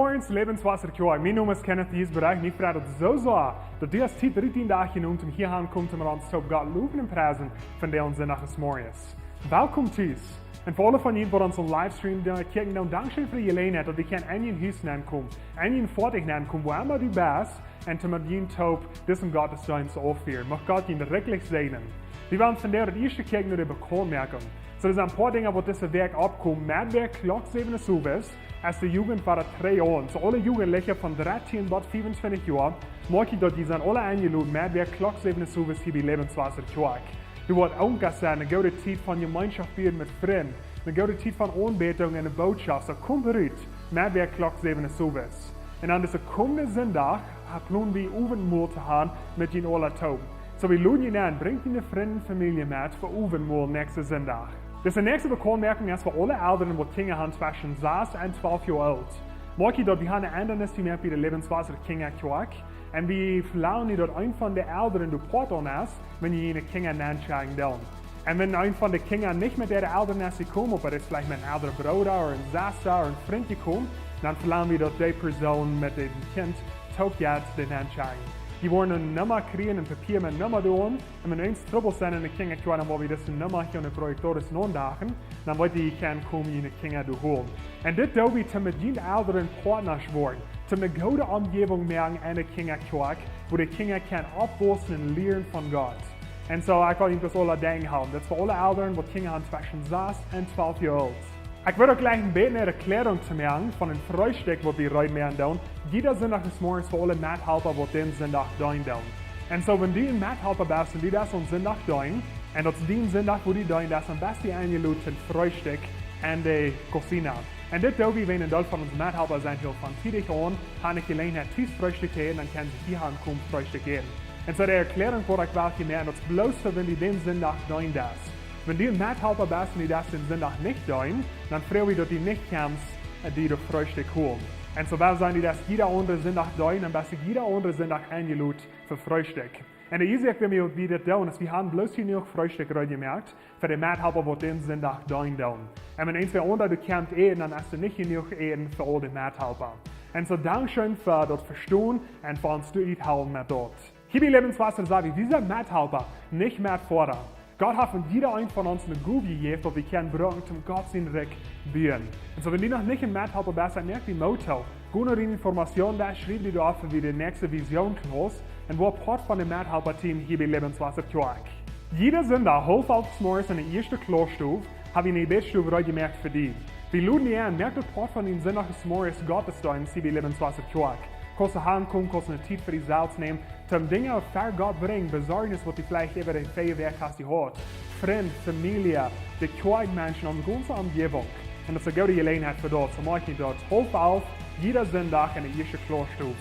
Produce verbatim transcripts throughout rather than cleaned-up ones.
Morjens, Lebenswasser Kjoakj. Mien Nomen es Kenneth Giesbrecht. Mie freit daut soo sea, daut du hast Tiet rut dän Dach jenomen, om hia aunkomen, om ons toop Gott lowen un priesen von dän Sindach des Morjens. Welkom tus. Un fa aule von junt, waut ons aum Livestream doa kjikjen, dan dankscheen fa de Jeläajenheit, daut wie kjennen en jun Hus nenkomen, en jun Foatich nenkomen, wua emma du best, un toop met junt toop disen Gottesdeenst utfieren. Mucht Gott junt rikjlich säajnen. Wie wellen vondoag daut ieeschte kjikjen no de Bekauntmoakjunk. Soo, doa sent een poa Dinja, waut dise Wäakj oppkomen. Met wäa Klock säwen Uhr es de Jugend fa de dree Joa. Soo, aule Jugendliche von dartieen bat fiefuntwintich Joa, moakj daut, dee sent aule enjeloden, met wäa Klock säwen Uhr hia bie Lebenswasser Kjoakj. Doa woat Oomkes sennen, eene goode Tiet von Jemeenschoft fieren met Frind, eene goode Tiet von Aunbädunk un de Bootschoft. Soo, komt rut, met wäa Klock säwen Uhr. Un aun disen komenden Sindach, ha, plon wie Owentmol to haben met junt aula toop. Soo, wie loden junt en, brinjt june Frind un Famielje met fa Owentmol näakjsten Sindach. Dise näakjste Bekauntmoakjunk es fa aule Elren, waut Kjinja haben tweschen sas un twalf Joa oolt. Moakj daut, wie haben eene Endanis jemoakt bie de Lebenswasser Kjinja Kjoakj. Un wie velangen nu, daut een von de Elren doa Poat aun es, wan june Kjinja nenschekjen doonen. Un wan een von de Kjinja nich met äare Elren es jekomen, oba es veleicht met een elren Brooda ooda eene Sesta ooda een Frint jekomen, dan velangen wie, daut dee Persoon met dän Kjint toop jeit dän nenschekjen. Dee woaren eene Numma kjrieen, een Papia met eene Numma doa aun, un wan eent Trubbel sent en de Kjinja Kjoakj, dan woa wie dise Numma hia aun de Projektoren aundoagen, dan woa dee kjennen komen, june Kjinja doa holen. Un dit doo wie, om met junt Elren Poatna to woaren, om eene goode Omjäwunk moaken en de Kjinja Kjoakj, wua de Kjinja kjennen oppwaussen un lieren von Gott. Un soo, ekj well junt daut aula denkjen hoolen. Daut es fa aule Elren, waut Kjinja haben tweschen sas un twalf Joa oolt. Ekj well uk jlikj een bät eene Erkjläarunk to moaken von een Freestikj, waut wie reed moaken doonen. Jieda Sindach des Morjens fa aule Methalpa, waut dän Sindach deenen doonen. Un soo, wan du een Methalpa best un du deist aun Sindach deenen, un daut es dien Sindach, wua du deenen deist, dan best du enjeloden toom Freestikj en de Kosina. Un dit doo wie, wiels een Deel von onse Methalpa sent hia von tiedich aun, haben de Jeläajenheit tus Freestikj to äten, dan kjennen see hia aunkomen Freestikj äten. Un soo de Erkjläarunk, waut ekj well hia moaken, daut es bloos fa wan du dän Sindach deenen deist. Wan du een Methalpa best un du deist dän Sindach nich deenen, dan froag wie, daut du nich kjemst, äh, die daut Freestikj holen. Un soo well sennen, du deist jieda aundren Sindach deenen, dan best du jieda aundren Sindach enjeloden fa Freestikj. Un de Uasoak, wuarom wie dit doonen, es, wie haben bloos jenuach Freestikj reed jemoakt fa de Methalpa, waut dän Sindach deenen doonen. Un wan eent von de aundre doa kjemt äten, dan es doa nich jenuach Äten fa aul de Methalpa. Un soo, dankscheen fa daut Vestonen un fa ons doa uthoolen met daut. Hia bie Lebenswasser saj wie, wie sent Methalpa, nich Metfoda. Gott haft aun jieda een von ons eene Gow jejäft, waut wie kjennen brucken, om Gott sien Rikj buen. Un soo, wan du noch nich een Methalpa best, dan moak die Moot too. Go no de Informationsdesk, schriew die doa auf fa de näakjste Vision Class un woa Poat von dän Methalpa Team hia bie Lebenswasser Kjoakj. Jieda Sindach, haulf alf des Morjens en de ieeschte Kloastow, hab wie eene Bädstow reed jemoakt fa die. Wie loden die en, moak daut Poat von dän Sindach des Morjens Gottesdeenst hia bie Lebenswasser Kjoakj. Kaust du hankomen, kaust du eene Tiet fa die selfst nämen, toom Dinja ver Gott brinjen, Besorjnis, waut du veleicht äwa de vea Wäakj hast jehaut. Frind, Famielje, de Kjoakjmenschen, onse gaunze Omjäwunk. Un daut es eene goode Jeläajenheit fa daut. Soo moak daut haulf alf, jieda Sindach en de ieeschte Kloastow.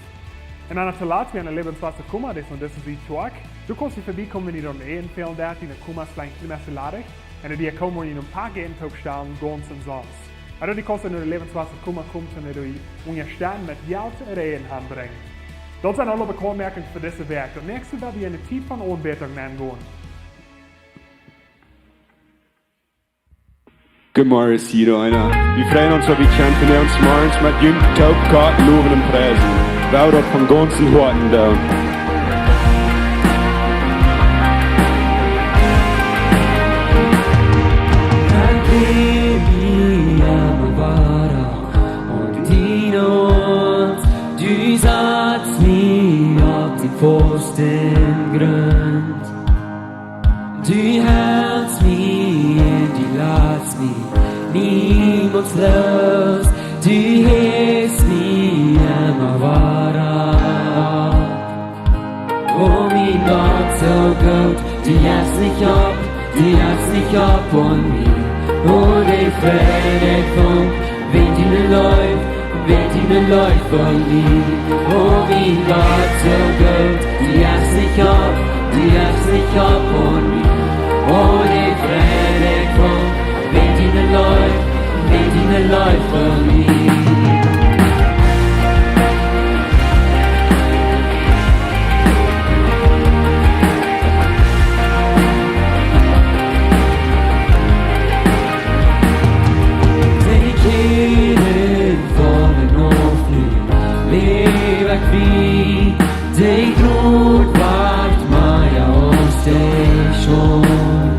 Un dan toolatst, wie haben een Lebenswasser Kumma, daut es aun dise Sied Kjoakj. Du kaust hia verbiekomen, wan die daut Äten fälen deit, dee Kumma es veleicht een kjlien bät ladich. Un dee komen, woa jie een poa Äten toopstalen, gaunz omsonst. Ooda du kaust no de Lebenswasser Kumma komen, om die unjastetten met Jelt un Äten hanbrinjen. Daut sent aule Bekauntmoakjungen fa dise Wäakj. Daut näakjste, daut wie en de Tiet von Aunbädunk gonen. Good morning, jieda eena. Wie freien ons, daut wie kjennen vondoag zemorjes met junt toop Gott lowen un priesen. Wie doonen daut von gaunzem Hoaten doonen. Erheb mie, Herr, wada, un dien Wuat, du satst mie opp dän fasten Grunt. Du hältst mie un du latst mie niemols loos, du hätst mie emma wada. O mien Gott, soo goot, du jefst nich opp, du jefst nich opp aun mie. O, dee Freid, dee ekj funk, wäajen diene Leew, wäajen diene Leew fa mie. O mien Gott, soo goot, du jefst nich opp, du jefst nich opp aun mie. O, dee Freid, dee ekj funk, wäajen diene Leew, wäajen diene Leew fa mie. Dee Kjäden faulen auf mie, Groot woat mea aus de Schont.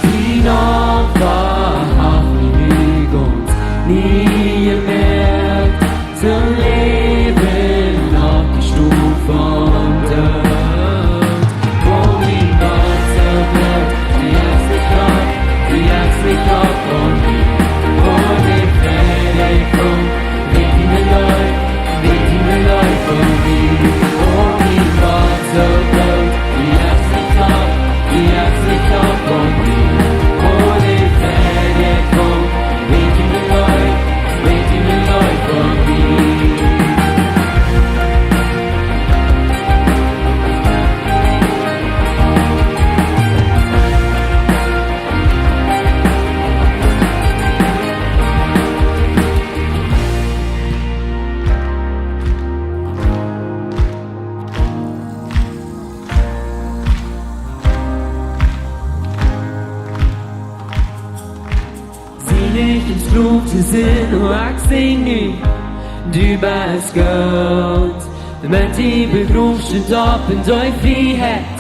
Sien Opfa haft mie nu gaunz nie jemoakt. Toom Läwen opp de Stool von Doot. O mien Gott, soo groot, du jefst nich opp, du jefst nich opp von mie. O, de Fräd, dee kjemt wäajen diene Leew, wäajen diene Leew fa mie. O mien Gott, soo groot, du jefst nich opp, du jefst nich opp von mie. O, de Fräd, dee kjemt wäajen diene Leew, wäajen diene Leew fa mie. Sie nich em Sklow to sennen, o ekj sie nu, du best goot. Met die Begrafnis opp un de Frieheit,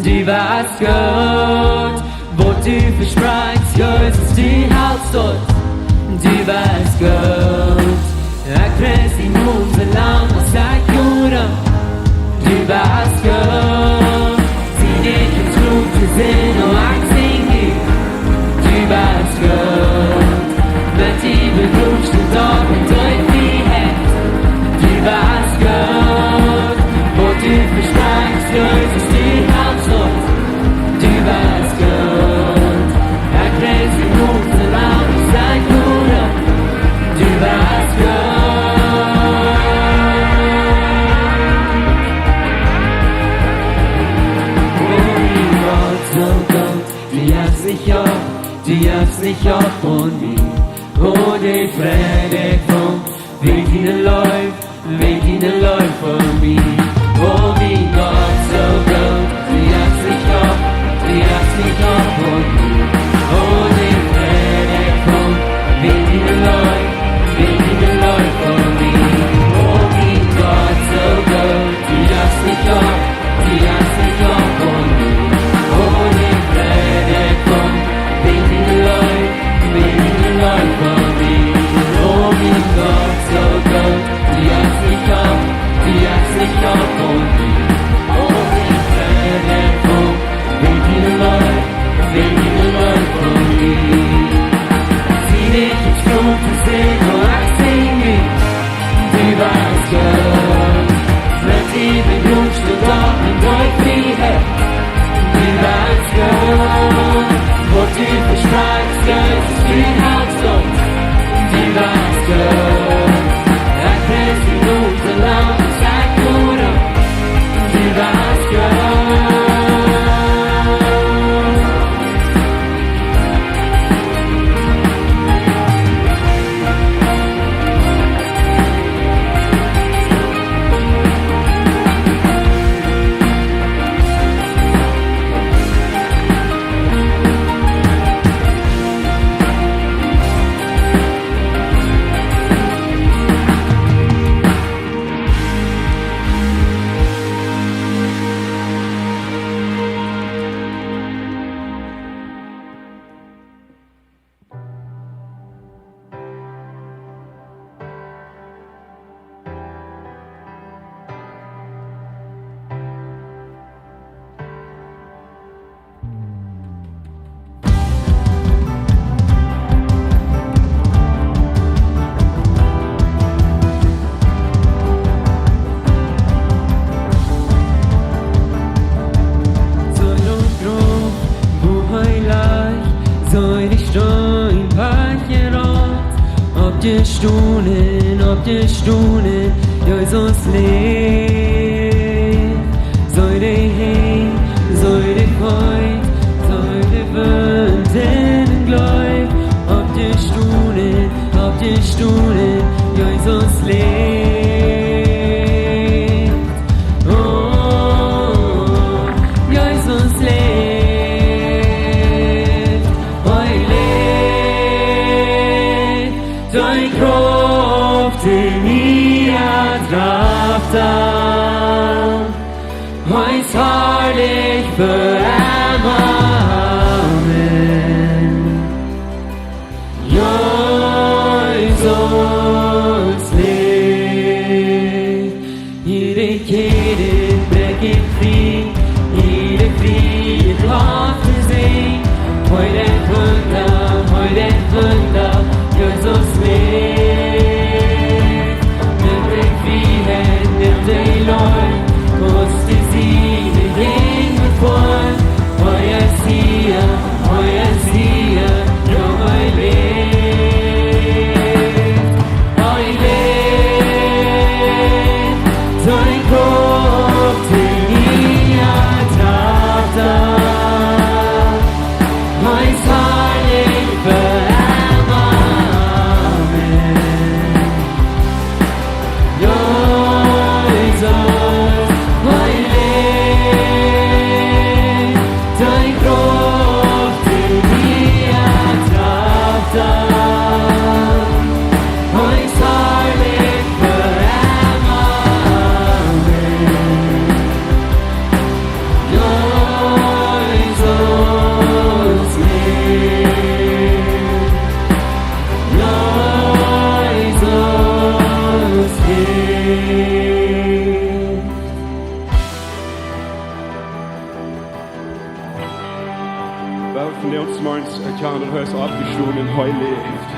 du best goot. Waut du vesprakjst, Jesus, du helst daut, du best goot. Ekj pries die Nomen soo lang aus ekj kjenn, du best goot. Sie nich em Sklow to sennen, o ekj sie nu, du best goot. Met die Begrafnis opp un de Frieheit, du best goot. Waut du vesprakjst, Jesus, du helst daut, du best goot. Ekj pries die Nomen soo lang aus ekj kjenn, du best goot. O mien Gott, soo goot, du jefst nich opp, du jefst nich opp von mie. O, de Fräd, dee kjemt wäajen diene Leew, wäajen diene Leew fa mie. O mien Gott, soo goot, du jefst nich opp, du jefst nich opp von mie. O, de Fräd, dee kjemt wäajen diene Leew, wäajen diene Leew fa mie. O mien Gott, soo goot, du jefst nich opp, du jefst nich opp von mie. O, de Fräd, dee kjemt wäajen diene Leew, wäajen diene Leew fa mie. O mien Gott, soo goot, du jefst nich opp, du jefst nich opp von mie. O, de Fräd, dee kjemt wäajen diene Leew, wäajen diene Leew fa mie. Sie nich em Sklow to sennen, o ekj sie nu, du best goot. Met die Begrafnis opp un de Frieheit, du best goot. Waut du vesprakjst, Jesus, du helst daut, du best goot. Ekj pries die Nomen soo lang aus ekj kjenn, du best goot. Soo groot, woo hee lajcht, soo de Steen wajchjerolt. Oppjestonen, oppjestonen, Jesus läft. Soo de Henj, soo de Feet, soo de Wonda un Gleew. Oppjestonen, oppjestonen, Jesus läft. O, Jesus läft, hee läft. Siene Krauft, dee mie drajcht, Amen. Jesus leeft. Jede Kjäd bräakj frie, jede Frie jeit auf to sennen. Hee deit Wunda, hee deit Wunda, Jesus leeft. Hee brinjt Frieheit, hee brinjt Leew, aus dee siene Jinja fort. Hee es hia, hee es hia, jo, hee leeft. Hee leeft, sien Krauft es mie Tragta. Hee es heilich fa emma. Amen. Jesus, hee leeft, sien Krauft es mie Tragta. Hee es heilich fa emma. Amen. Jesus leeft. Jesus leeft. Well, von ons Morjens erkjanen, hee es oppjestonen, hee leeft.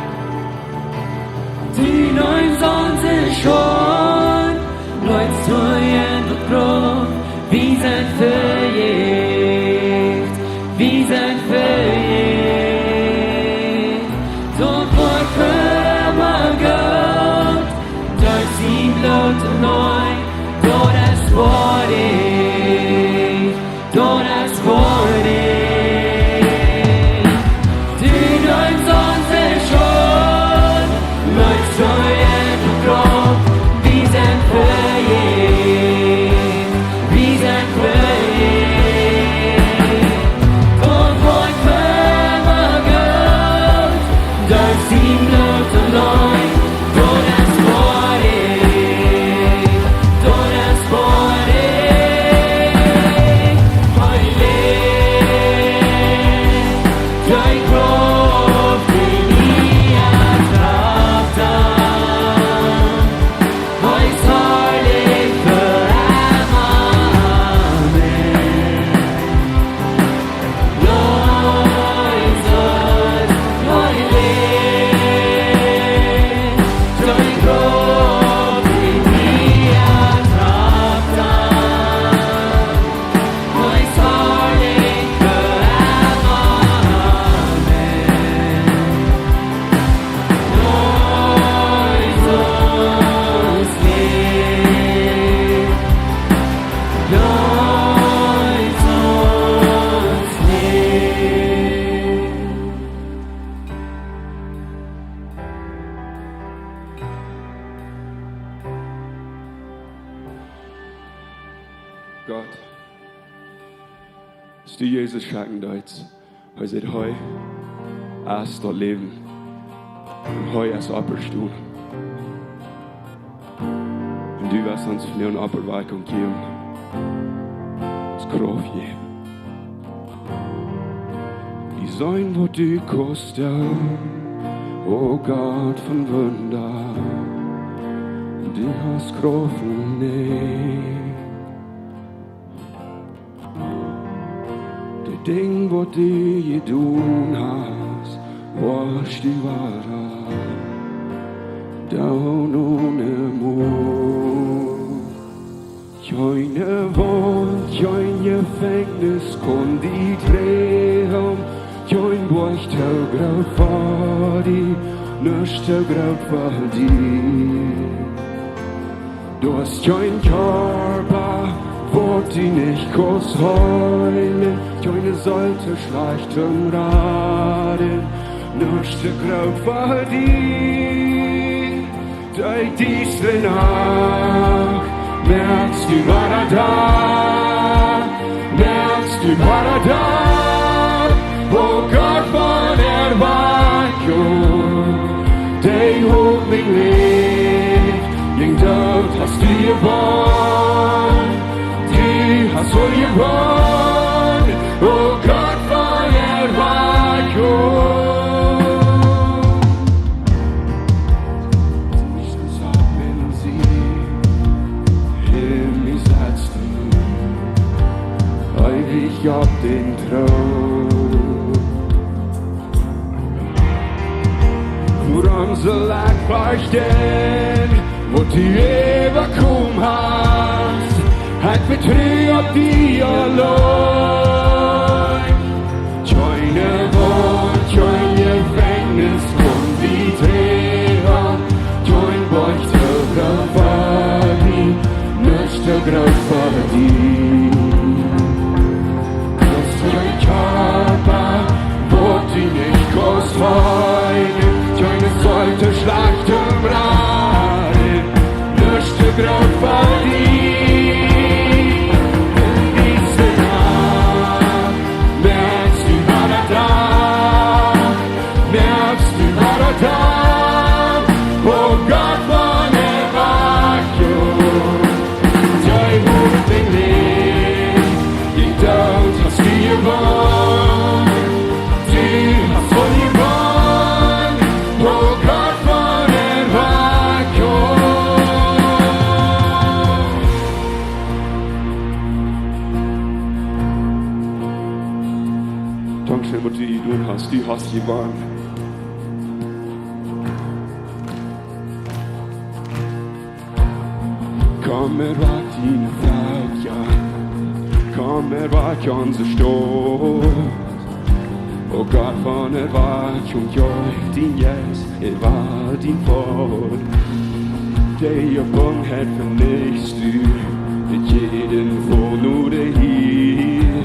Du neemst onse Schult, leetst hee en daut Grauf, wie sent vejäft, wie sent vejäft. Daut woat emma goot, derch sien Bloot un Leew, daut es woarich. Daut es woarich. Du neemst onse Schult, leetst hee en daut Grauf, wie sent vejäft, wie sent vejäft. Daut woat emma goot, derch sien Bloot un Leew, daut es woarich, daut es woarich. Hee leeft, sien Krauft es mie Tragta. Hee es heilich fa emma. Amen. Gott, aus du Jesus schekjen deetst, hee säd: "Hee es daut Läwen. Un hee es oppjestonen. Un du woascht ons vondoag Oppwakjunk jäwen. Ons Krauft jäwen." Wie seenen, waut du kaust doonen, o Gott von Wunda. Du hast Krauft fa emma. De Dinja, waut du jedonen hast, woascht du wada doonen. Kjeene Waunt, kjeen Jefenkjnis kaun die dreien, kjeen Boajch too groot fa die, nuscht too groot fa die. Du hast kjeen Kjarpa, waut die nich kaust heelen, kjeene Seel too schlajcht toom raden, nuscht too groot fa die. Derch dise Nacht moakst du wada Dach, moakst du wada Dach, o Gott von Erwakjunk. De Hopninj läft, dän Doot hast du jewonnt, du hast woll jewonnt. Opp dän Troon. Wuarom saul ekj vechten, waut du äwakomen hast? Ekj vetru opp die auleen. Kjeene Waunt, kjeen Jefenkjnis kaun die droagen, kjeen Boajch too groot fa die, nuscht too groot fa die. Daut es kjeen Kjarpa, waut die nich kaust heelen, kjeene Seel too schlajcht om raden, nuscht too groot fa die. En dise Nacht moakst du wada dan, moakst du wada dan, o Gott von Erweichung. Dee Hoffnung läft, dee Doot hast du jewonnen, du hast woll jewonnen, o Gott von Erweichung. Dankscheen, waut du jedonen hast, du hast jewonnen. Komm, erweck diene Velkja, komm, erweck onse Staut. O Gott von Erweichung, jeit dien Jeist äwa dien Volkj. Dee Jebuagenheit von näakjstet, dee jeit von nu de hia.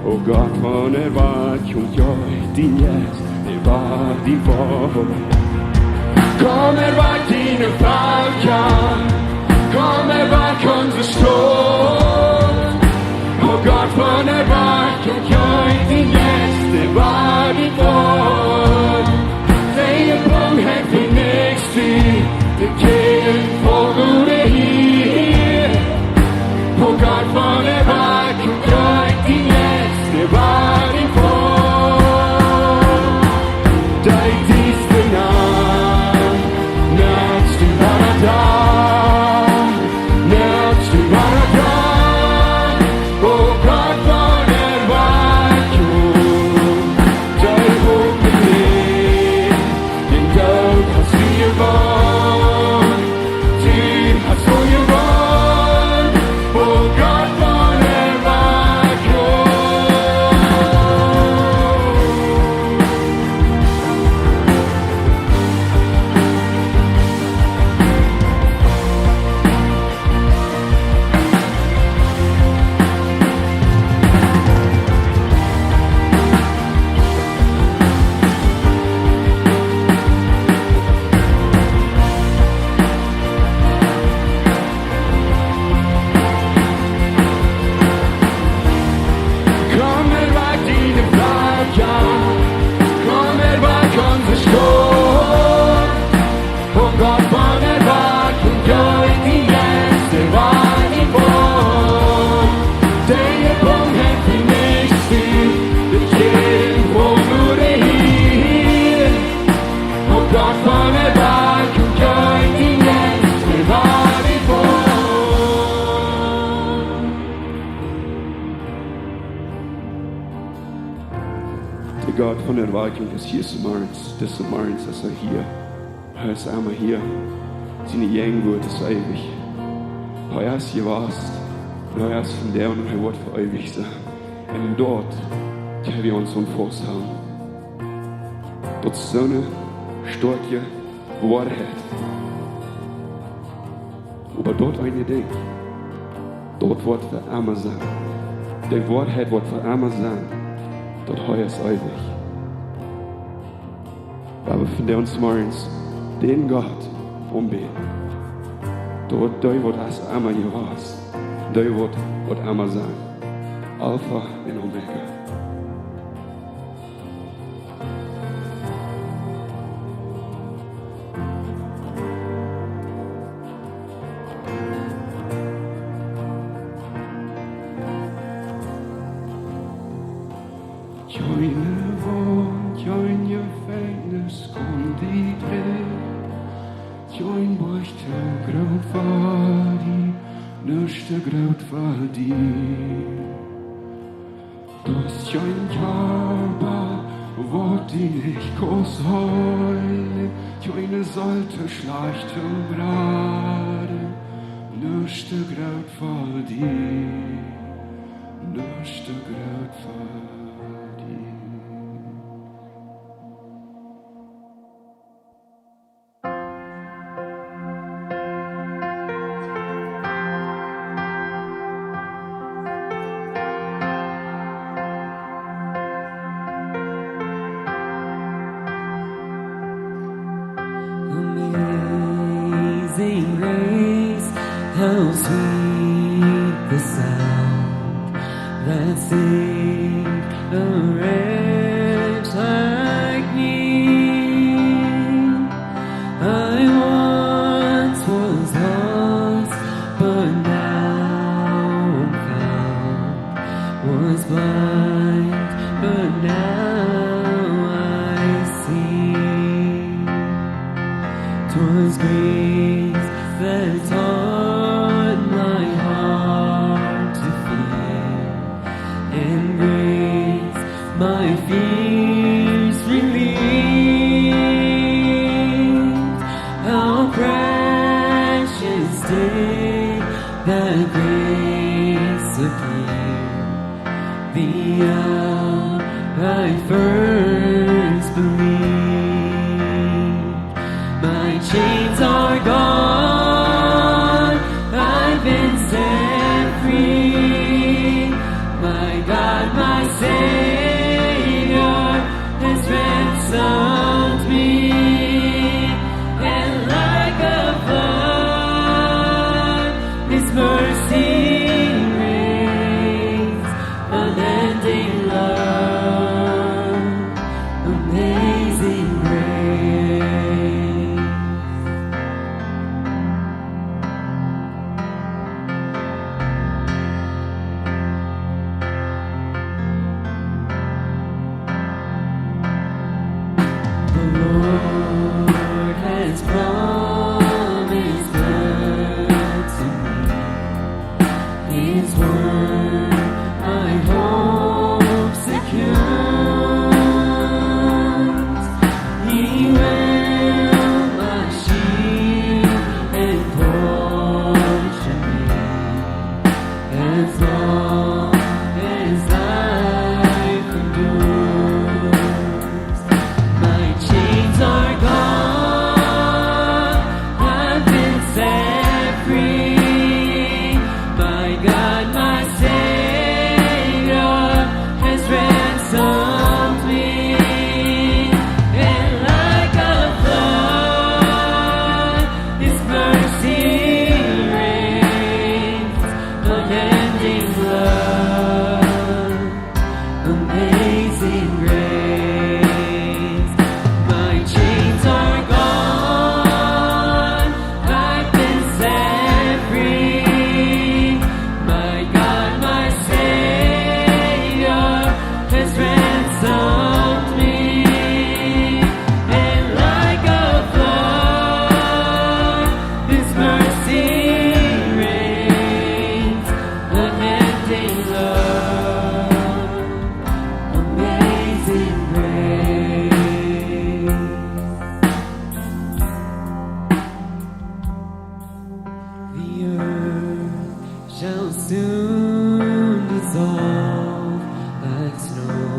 O Gott von Erweichung, jeit dien Jeist äwa dien Volkj. Komm, erweck diene Velkja, komm, erweck onse Staut. O Gott von Erweichung, jeit dien Jeist äwa dien Volkj. Dee Jebuagenheit von näakjstet, dee jeit von nu de hia. O Gott von Erweichung, jeit dien Jeist äwa dien Volkj. Dee dise Nacht moakst du wada dan, moakst du wada dan, o Gott von Erweichung. Dee Hoffnung läft, dän Doot hast du jewonnen, du hast woll jewonnen, o Gott von Erweichung. Komm, erweck diene Velkja, komm, erweck onse Staut. O Gott von Erweichung, jeit dien Jeist äwa dien Volkj. Dee Jebuagenheit von näakjstet, dee jeit von nu de hia. O Gott von Erweichung, jeit dien Jeist äwa dien Volkj. De Gott von Erweichung es hia zemorjes, dise Morjes es hee hia. Hee es emma hia. Siene Jäajenwoat es eewich. Hee es jewast, un hee es vondoag, un hee woat fa eewich sennen. Un doa kjenn wie ons aun fausthoolen. Daut es soone stoakje Woarheit. Oba daut eene Dinkj, daut woat fa emma sennen. De Woarheit woat fa emma sennen, daut hee es eewich. Wie wellen vondoag zemorjes dän Gott aunbäden. Daut dee waut es emma jewast, dee waut, waut emma sennen. Alfa un Omega. Kjeene Waunt, kjeen Jefenkjnis kaun die droagen, kjeen Boajch too groot fa die, nuscht too groot fa die. Daut kjeen Kjarpa, waut die nich kaust heelen, kjeene Seel too schlajcht toom raden, nuscht too groot fa die, nuscht too groot fa die. Amazing grace, how sweet the sound that saved a wretch like me. I once was lost, but now I'm found, was blind, but now I see. 'Twas grace that taught my heart to fear, and grace my fears relieved. How precious day that grace appeared, the hour I first believed. My chains are gone, I've been set free. My God, my Savior, has ransomed me, and like a flood, His mercy reigns, unending love, amazing grace. The Lord has promised good to me. His word my hope secures. He will my shield and portion be, as long as life endures. My chains are gone, I've been set free. My God, my Savior, has ransomed me, and like a flood, His mercy reigns, unending love, amazing grace. My chains are gone, I've been set free. My God, my Savior, has ransomed me, and like a flood, His mercy reigns, unending love, amazing grace. The earth shall soon dissolve like snow.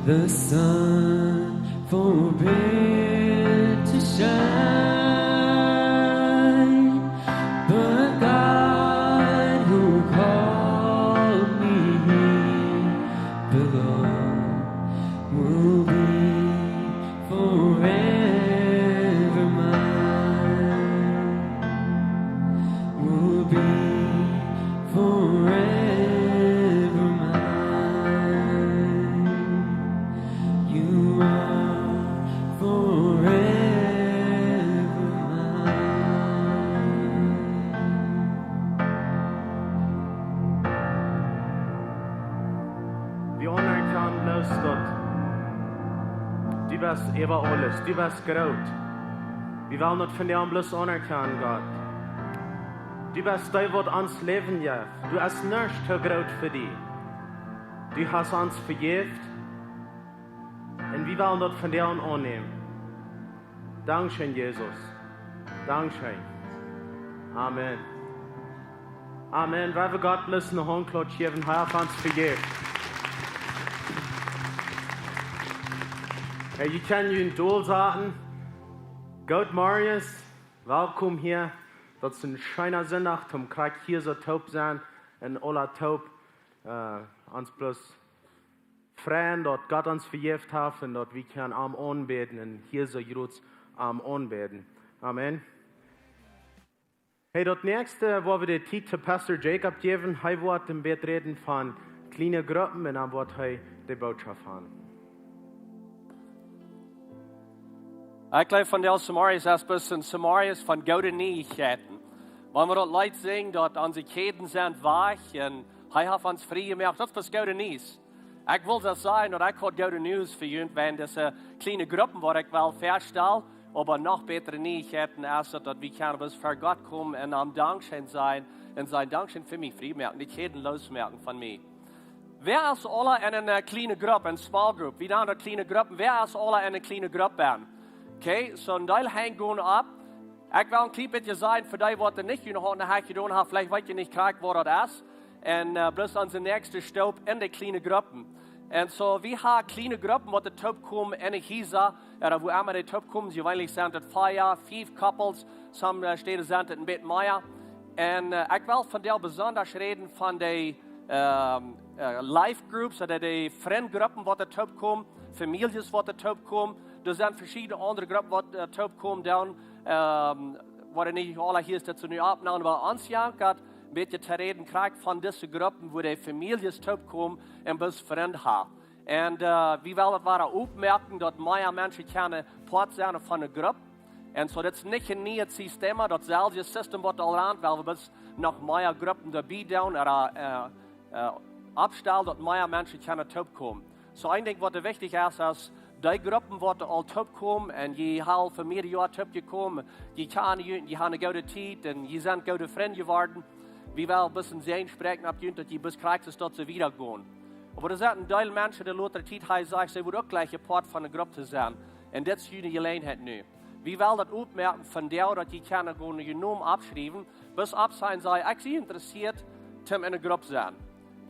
The sun forbid to shine, but God who called me here below will be forever mine, will be forever mine. You are forever mine. Wie anerkjanen bloos Gott. Du best äwa aules, du best groot. Wie wellen daut vondoag bloos anerkjanen, Gott. Du best dee, waut ons Läwen jeft. Du hast nuscht too groot fa die. Du hast ons vejäft un wie wellen daut von die aunnämen. Dankscheen, Jesus. Dankscheen. Amen. Amen. Wie wellen Gott bloos eene Hauntklopsch jäwen, hee haft ons vejäft. Hey, jie kjennen junt dolsaten. Goodemorjes. Welkom hia. Daut es een scheena Sindach, om krakjt hia soo toop sennen un aula toop, äh, ons bloos freien, daut Gott ons vejäft haft un daut wie kjennen am aunbäden un hia soo groot am aunbäden. Amen. Hey, daut näakjste, wua wie de Tiet to Pastor Jacob jäwen, hee woat een bät räden von kjliene Gruppen un dan woat hee de Bootschoft haben. Ekj jleew, vondoag zemorjes es bloos een zemorjes von goode Nieichkjeiten. Wan wie daut Leet sinjen, daut onse Kjäden sent wajch un hee haft ons frie jemoakt, daut es bloos goode Niees. Ekj well daut sajen, daut ekj haud goode Niees fa junt, wäajen dise kjliene Gruppen, waut ekj well väastalen, oba noch bätre Nieichkjeiten es daut, daut wie kjennen bloos ver Gott komen un am dankscheen sennen un sajen: Dankscheen fa mie frie moaken, de Kjäden loosmoaken von mie. Wäa es aula en eene, äh, kjliene Grupp, eene small group? Wie nanen daut kjliene Gruppen. Wäa es aula en eene kjliene Grupp bennen? Okay, soo een Deel Haunt gonen opp. Ekj well een kjlien bät sajen fa dee, waut nich noch aun de Haunt jedonen haben, veleicht weet jie nich krakjt, waut daut es. Un, äh, bloos onse näakjste Stoop en de kjliene Gruppen. Un soo, wie haben kjliene Gruppen, waut toop komen en de Hiesa, ooda wua emma dee toop komen, jeweenlich sent daut vea, fief couples, some, äh, Städen sent daut een bät mea. Un, äh, ekj well vondoag besonda räden von de, ähm, äh, life groups, ooda de Frindgruppen, waut toop komen, Famieljes, waut toop komen. Doa sent veschiedne aundre Gruppen, waut, äh, toop komen, dan, ähm, woaren nich aula hia es daut soo nu oppnämen, oba ons jankat een bät to räden, krakjt von dise Gruppen, wua de Famieljes toop komen un bloos Frind haben. Un, äh, wie wellen daut wada oppmoaken, daut mea Menschen kjennen Poat sennen von de Grupp. Un soo, daut es nich een nieet System, daut selwje System, waut aul rant, well wie bloos noch mea Gruppen doabie doonen, ooda, äh, äh, oppstalen, daut mea Menschen kjennen toop komen. Soo, een Dinkj, waut wichtich es, es, dee Gruppen, waut aul toop komen un jie haben fa mearere Joaren toop jekomen, jie kjanen junt, jie haben eene goode Tiet un jie sent goode Frind jeworden. Wie wellen bloos een Säajen spräakjen opp junt, daut jie bloos krakjt soo daut soo wieda gonen. Oba doa sent een Deel Menschen, de latste Tiet, hee sajcht, see wudden uk jlikj een Poat von de Grupp to sennen. Un dit es june Jeläajenheit nu. Wie wellen daut oppmoaken vondoag, daut jie kjennen gonen june Nomen oppschriewen, bloos oppsajen, saj: Ekj sie interessieet, om en eene Grupp sennen.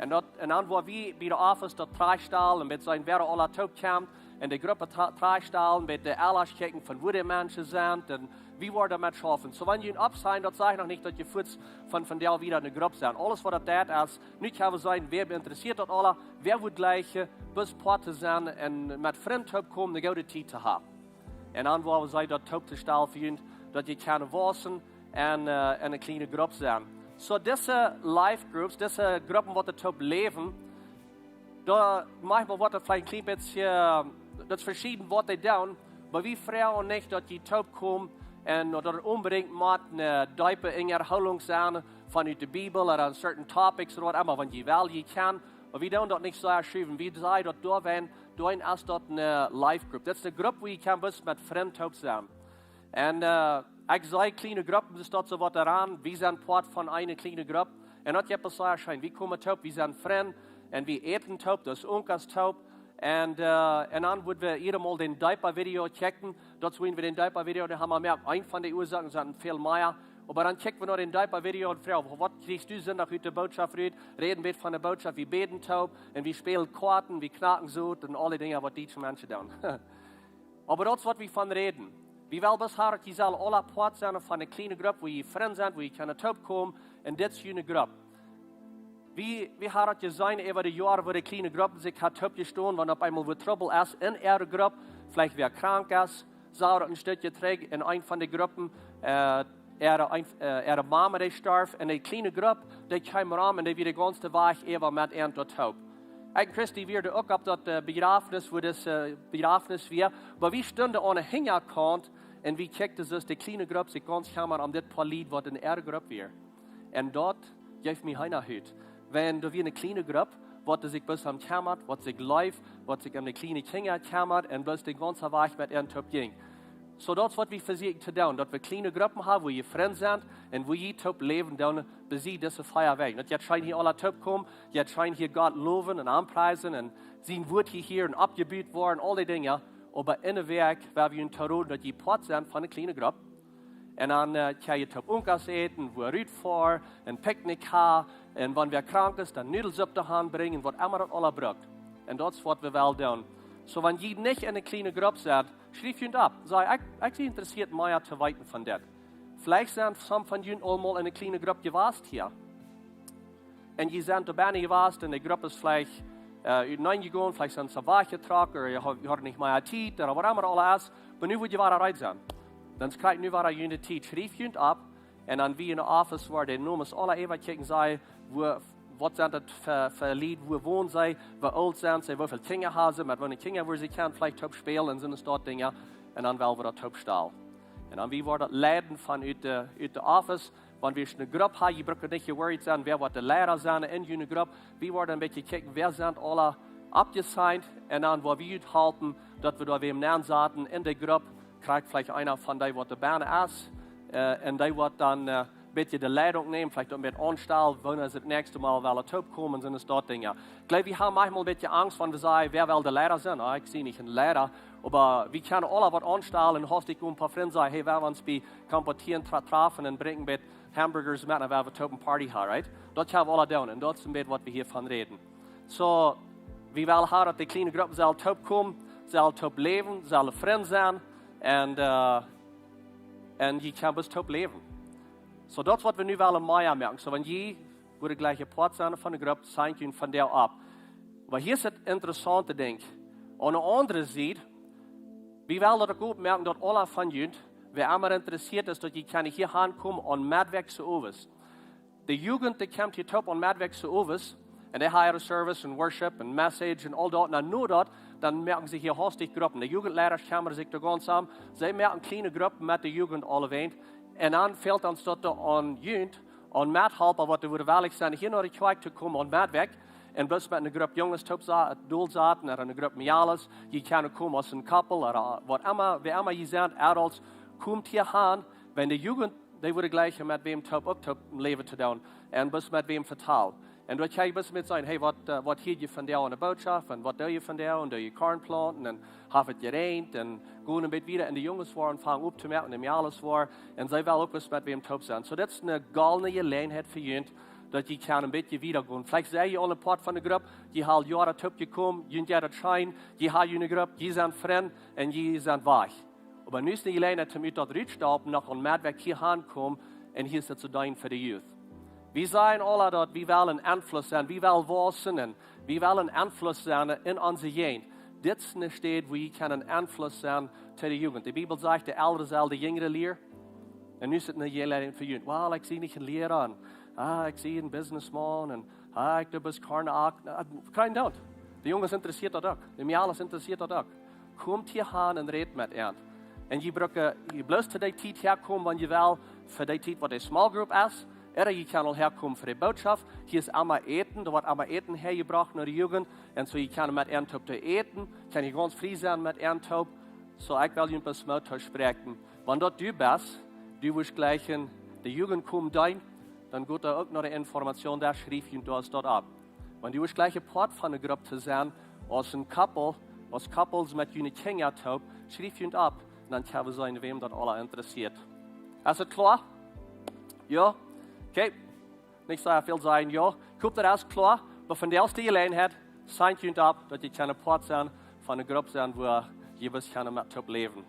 Un daut, un dan woa wie bie de Office daut trigjstalen, met sennen, wäa aula toop kjemt, un de Gruppen tri-, trigjstalen, met de Elren kjikjen von wua de Menschen sent, un wie woaren doamet schaufen. Soo, wan jie oppsajen, daut sajcht noch nich, daut jie fuaz von, vondoag wieda en eene Grupp sent. Aules, waut daut deit, es, nu kjenn wie seenen, wäa interessieet daut aula, wäa wudd jlikjen, äh, bloos Poat to sennen un met Frind toop komen, eene goode Tiet to haben. Un dan woa wie seenen, daut toop to stalen fa junt, daut jie kjennen wausen un, äh, en eene kjliene Grupp sennen. Soo, dise life groups, dise Gruppen, waut toop läwen, doa, maunchmol woat daut veleicht een kjlien bät, äh, daut es veschieden, waut dee doonen, oba wie froagen nich, daut jie toop komen un daut daut onbedinjt mott eene deepe Unjahoolunk sennen von ut de Bibel ooda aun certain topics ooda waut emma, wan jie wellen, jie kjennen. Oba wie doonen daut nich soo schuwen. Wie sajen daut doawäajen, doawäajen es daut eene life group. Daut es eene Grupp, wua jie kjennen bloos met Frind toop sennen. Un, äh, ekj saj kjliene Gruppen, daut es daut soo waut doaraun, wie sent Poat von eene kjliene Grupp. Un daut jeft soo scheen, wie komen toop, wie sent Frind, un wie äten toop, daut es Unkas toop. Un, äh, un dan wudden wie hia mol dän deepa Video checken. Daut es, wan wie dän deepa Video, dan haben wie mea, eene von de Uasoaken sent väl mea. Oba dan checken wie noch dän deepa Video un froagen: Waut kjrichst du Sindach ut de Bootschoft rut? Räden wie von de Bootschoft, wie bäden toop un wie spälen Koaten, wie knacken Sot un aule Dinja, waut dietsche Menschen doonen. Oba daut es, waut wie von räden. Wie wellen bloos haben, daut jie sellen aula Poat sennen von eene kjliene Grupp, wua jie Frind sent, wua jie kjennen toop komen, un dit es june Grupp. Wie, wie haben daut jeseenen äwa de Joaren, wua de kjliene Gruppen sikj haben toop jestonen, wan opp eemol waut Trubbel es en äare Grupp, veleicht wäa krank es, saj wie daut een Stekj trigj en eene von de Gruppen, äh, äare, een, äh, äare Mama, dee storf, un de kjliene Grupp, dee kjeem rom un dee wia de gaunze Wäakj äwa met an toop. Ekj un Christy wieren uk opp daut, äh, Bejrafnis, wua daut, äh, Bejrafnis wia, oba wie stunden aun de Hinjakaunt un wie kjikjten, daut de kjliene Grupp sikj gaunz kjemmad om dit poa Lied, waut en äare Grupp wia. Un daut jeef mie Heenahut. Wan doa wia eene kjliene Grupp, waut sikj bloos om kjemmad, waut sikj leeft, waut sikj om de kjliene Kjinja kjemmad un bloos dän gaunzen Wäakj met an toop jinkj. So daut es waut wie vesieekjen to doonen, daut wie kjliene Gruppen haben, wua jie Frind sent un wua jie toop läwen doonen, bie dise vea Wäakj. Daut jie schient hia aula toop komen, jie schient hia Gott lowen un aunpriesen un sien Wuat hia hieren un oppjebut woaren, aul dee Dinja. Oba enne Wäakj, wua wie junt to roden, daut jie Poat sent von eene kjliene Grupp. Un dan äh, kjenn jie toop Unkas äten, wua rutfoaren, een Picknick haben, un wan wäa krank es, dan Nudelsupp doahan brinjen, waut emma daut aula brukt. Un daut es waut wie wellen doonen. So, wan jie nich enne kjliene Grupp sent, schrieft junt opp. Saj: "Ekj, ekj sie interessieet mea to weeten von dit." Veleicht sent some von junt aul mol enne kjliene Grupp jewast hia. Un jie sent doa bennen jewast un de Grupp es veleicht äh, uteneen jegonen, veleicht sent see wajchjetrocken, ooda jie ha-, jie hauden nich mea Tiet, ooda waut emma aula es. Oba nu woa jie wada reed sennen. Dan kjrieen jie nu wada june Tiet. Schrieft junt opp. Un dan wie enne Office, woa de Nomes aula äwakjikjen, saj: "Wua, waut sent daut fa, fa Lied, wua wonen see, woo oolt sent see, woo väl Kjinja haben see, met woo väl Kjinja woaren see kjennen veleicht toop spälen un soone Sort Dinja." Un dan wellen wie daut toop stalen. Un dan wie woaren daut leiden von ut de, ut de Office. Wan wie eene Grupp haben, jie brucken nich worried sennen, wäa woat de Leida sennen en june Grupp. Wie woaren een bät kjikjen, wäa sent aula oppjesigned. Un dan woa wie junt halpen, daut wie doa wäm nensaten en de Grupp. Kjricht veleicht eena von dee, waut doa bennen es. Äh, un dee woat dan äh, een bät de Leidunk nämen, veleicht uk met aunstalen, wan see daut näakjste Mol wellen toop komen, soone Sort Dinja. Ekj jleew, wie haben maunchmol een bät Angst, wan wie sajen: "Wäa well de Leida sennen?" Ah, ekj sie nich een Leida. Oba wie kjennen aula waut aunstalen un haustich een poa Frind sajen: "Hey, wie wellen ons bie Kampotieren tra-, trafen un brinjen een bät Hamburgers met, dan woa wie toop eene Party haben, right?" Daut kjenn wie aula doonen. Un daut es een bät waut wie hia von räden. So, wie wellen haben, daut de kjliene Gruppen sellen toop komen, sellen toop läwen, sellen Frind sennen. Un äh, un jie kjennen bloos toop läwen. So, daut es waut wie nu wellen mea moaken. So, wan jie woaren jlikj een Poat sennen von de Grupp, signed junt von doa opp. Oba hia es daut interessaunte Dinkj. Aun de aundre Sied, wie wellen daut uk oppmoaken, daut aula von junt, wäa emma interessieet es, daut jie kjennen hia aunkomen aun Meddwäakj soo owes. De Jugend, dee kjemt hia toop aun Meddwäakj soo owes. Un dee haben äare Service un Worship un Message un aul daut. Un dan no daut, dan moaken see hia haustich Gruppen. De Jugendleida kjemmen sikj doa gaunz om. See moaken kjliene Gruppen met de Jugend aulawäajen. Un dan fält ons daut doa aun junt, aun Methalpa, waut doa woaren wellich sennen, hia no de Kjoakj to komen aun Meddwäakj. Un bloos met eene Grupp Junges toop sa-, dolsaten, ooda eene Grupp Mejales. Jie kjennen komen aus een Couple, ooda waut emma, wäa emma jie sent, Adults, komt hia han. Wan de Jugend, dee woaren jlikj met wäm toop, uk toop läwen to doonen. Un bloos met wäm vetalen. Un doa kjenn jie bloos met sajen: "Hey, waut äh, waut hieed jie vondoag aun de Bootschoft? Un waut doo jie vondoag? Un doo jie Korn plaunten? Un haft et jeräajent?" Un gonen een bät wieda. Un de Junges woaren fangen opptomoaken, de Mejales woaren. Un see wellen uk bloos met wäm toop sennen. So, daut es eene goldne Jeläajenheit fa junt, daut jie kjennen een bät wieda gonen. Veleicht sent jie aul een Poat von de Grupp, jie haben Joaren toop jekomen, junt jeit daut scheen, jie haben june Grupp, jie sent Frind un jie sent wajch. Oba nu es eene Jeläajenheit, om ut daut rutstaupen, noch aun Meddwäakj hia aunkomen un hia es daut to doonen fa de Youth. Wie sajen aula daut, wie wellen een Enfluss sennen, wie wellen wausen un wie wellen een Enfluss sennen en onse Jäajent. Dit es eene Städ, wua jie kjennen een Enfluss sennen to de Jugend. De Bibel sajcht, de Elre sellen de Jinjre lieren. Un nu es et eene Jeläajenheit fa junt. "Well, ekj sie nich een Liera. Un ah, ekj sie een Businessman. Un ah, ekj doo bloos Korn ackren." Ah, kjeen doot. De Junges interessieet daut uk. De Mejales interessieet daut uk. Komt hia han un rät met an. Un jie brucken, jie bloos to dee Tiet häakomen, wan jie wellen, fa dee Tiet, waut de Small Group es. Ooda jie kjennen aul häakomen fa de Bootschoft. Hia es emma Äten, doa woat emma Äten häajebrocht no de Jugend. Un so jie kjennen met an toop äten, kjenn jie gaunz frie sennen met an toop. So, ekj well junt bloos Moot toospräakjen. Wan daut du best, du woascht jlikj de Jugend komen deenen, dan got doa uk no de Information, doa schrieft junt daut, daut opp. Wan du woascht jlikj een Poat von de Grupp to sennen, aus een Couple, aus Couples met june Kjinja toop, schrieft junt opp. Dan kjenn wie seenen, wäm daut aula interessieet. Es et kloa? Jo? Okay. Nich soo väl sajen, jo. Ekj hop, daut es kloa. Oba vondoag es de Jeläajenheit, signed junt opp, daut jie kjennen Poat sennen von eene Grupp sennen, wua jie bloos kjennen met toop läwen.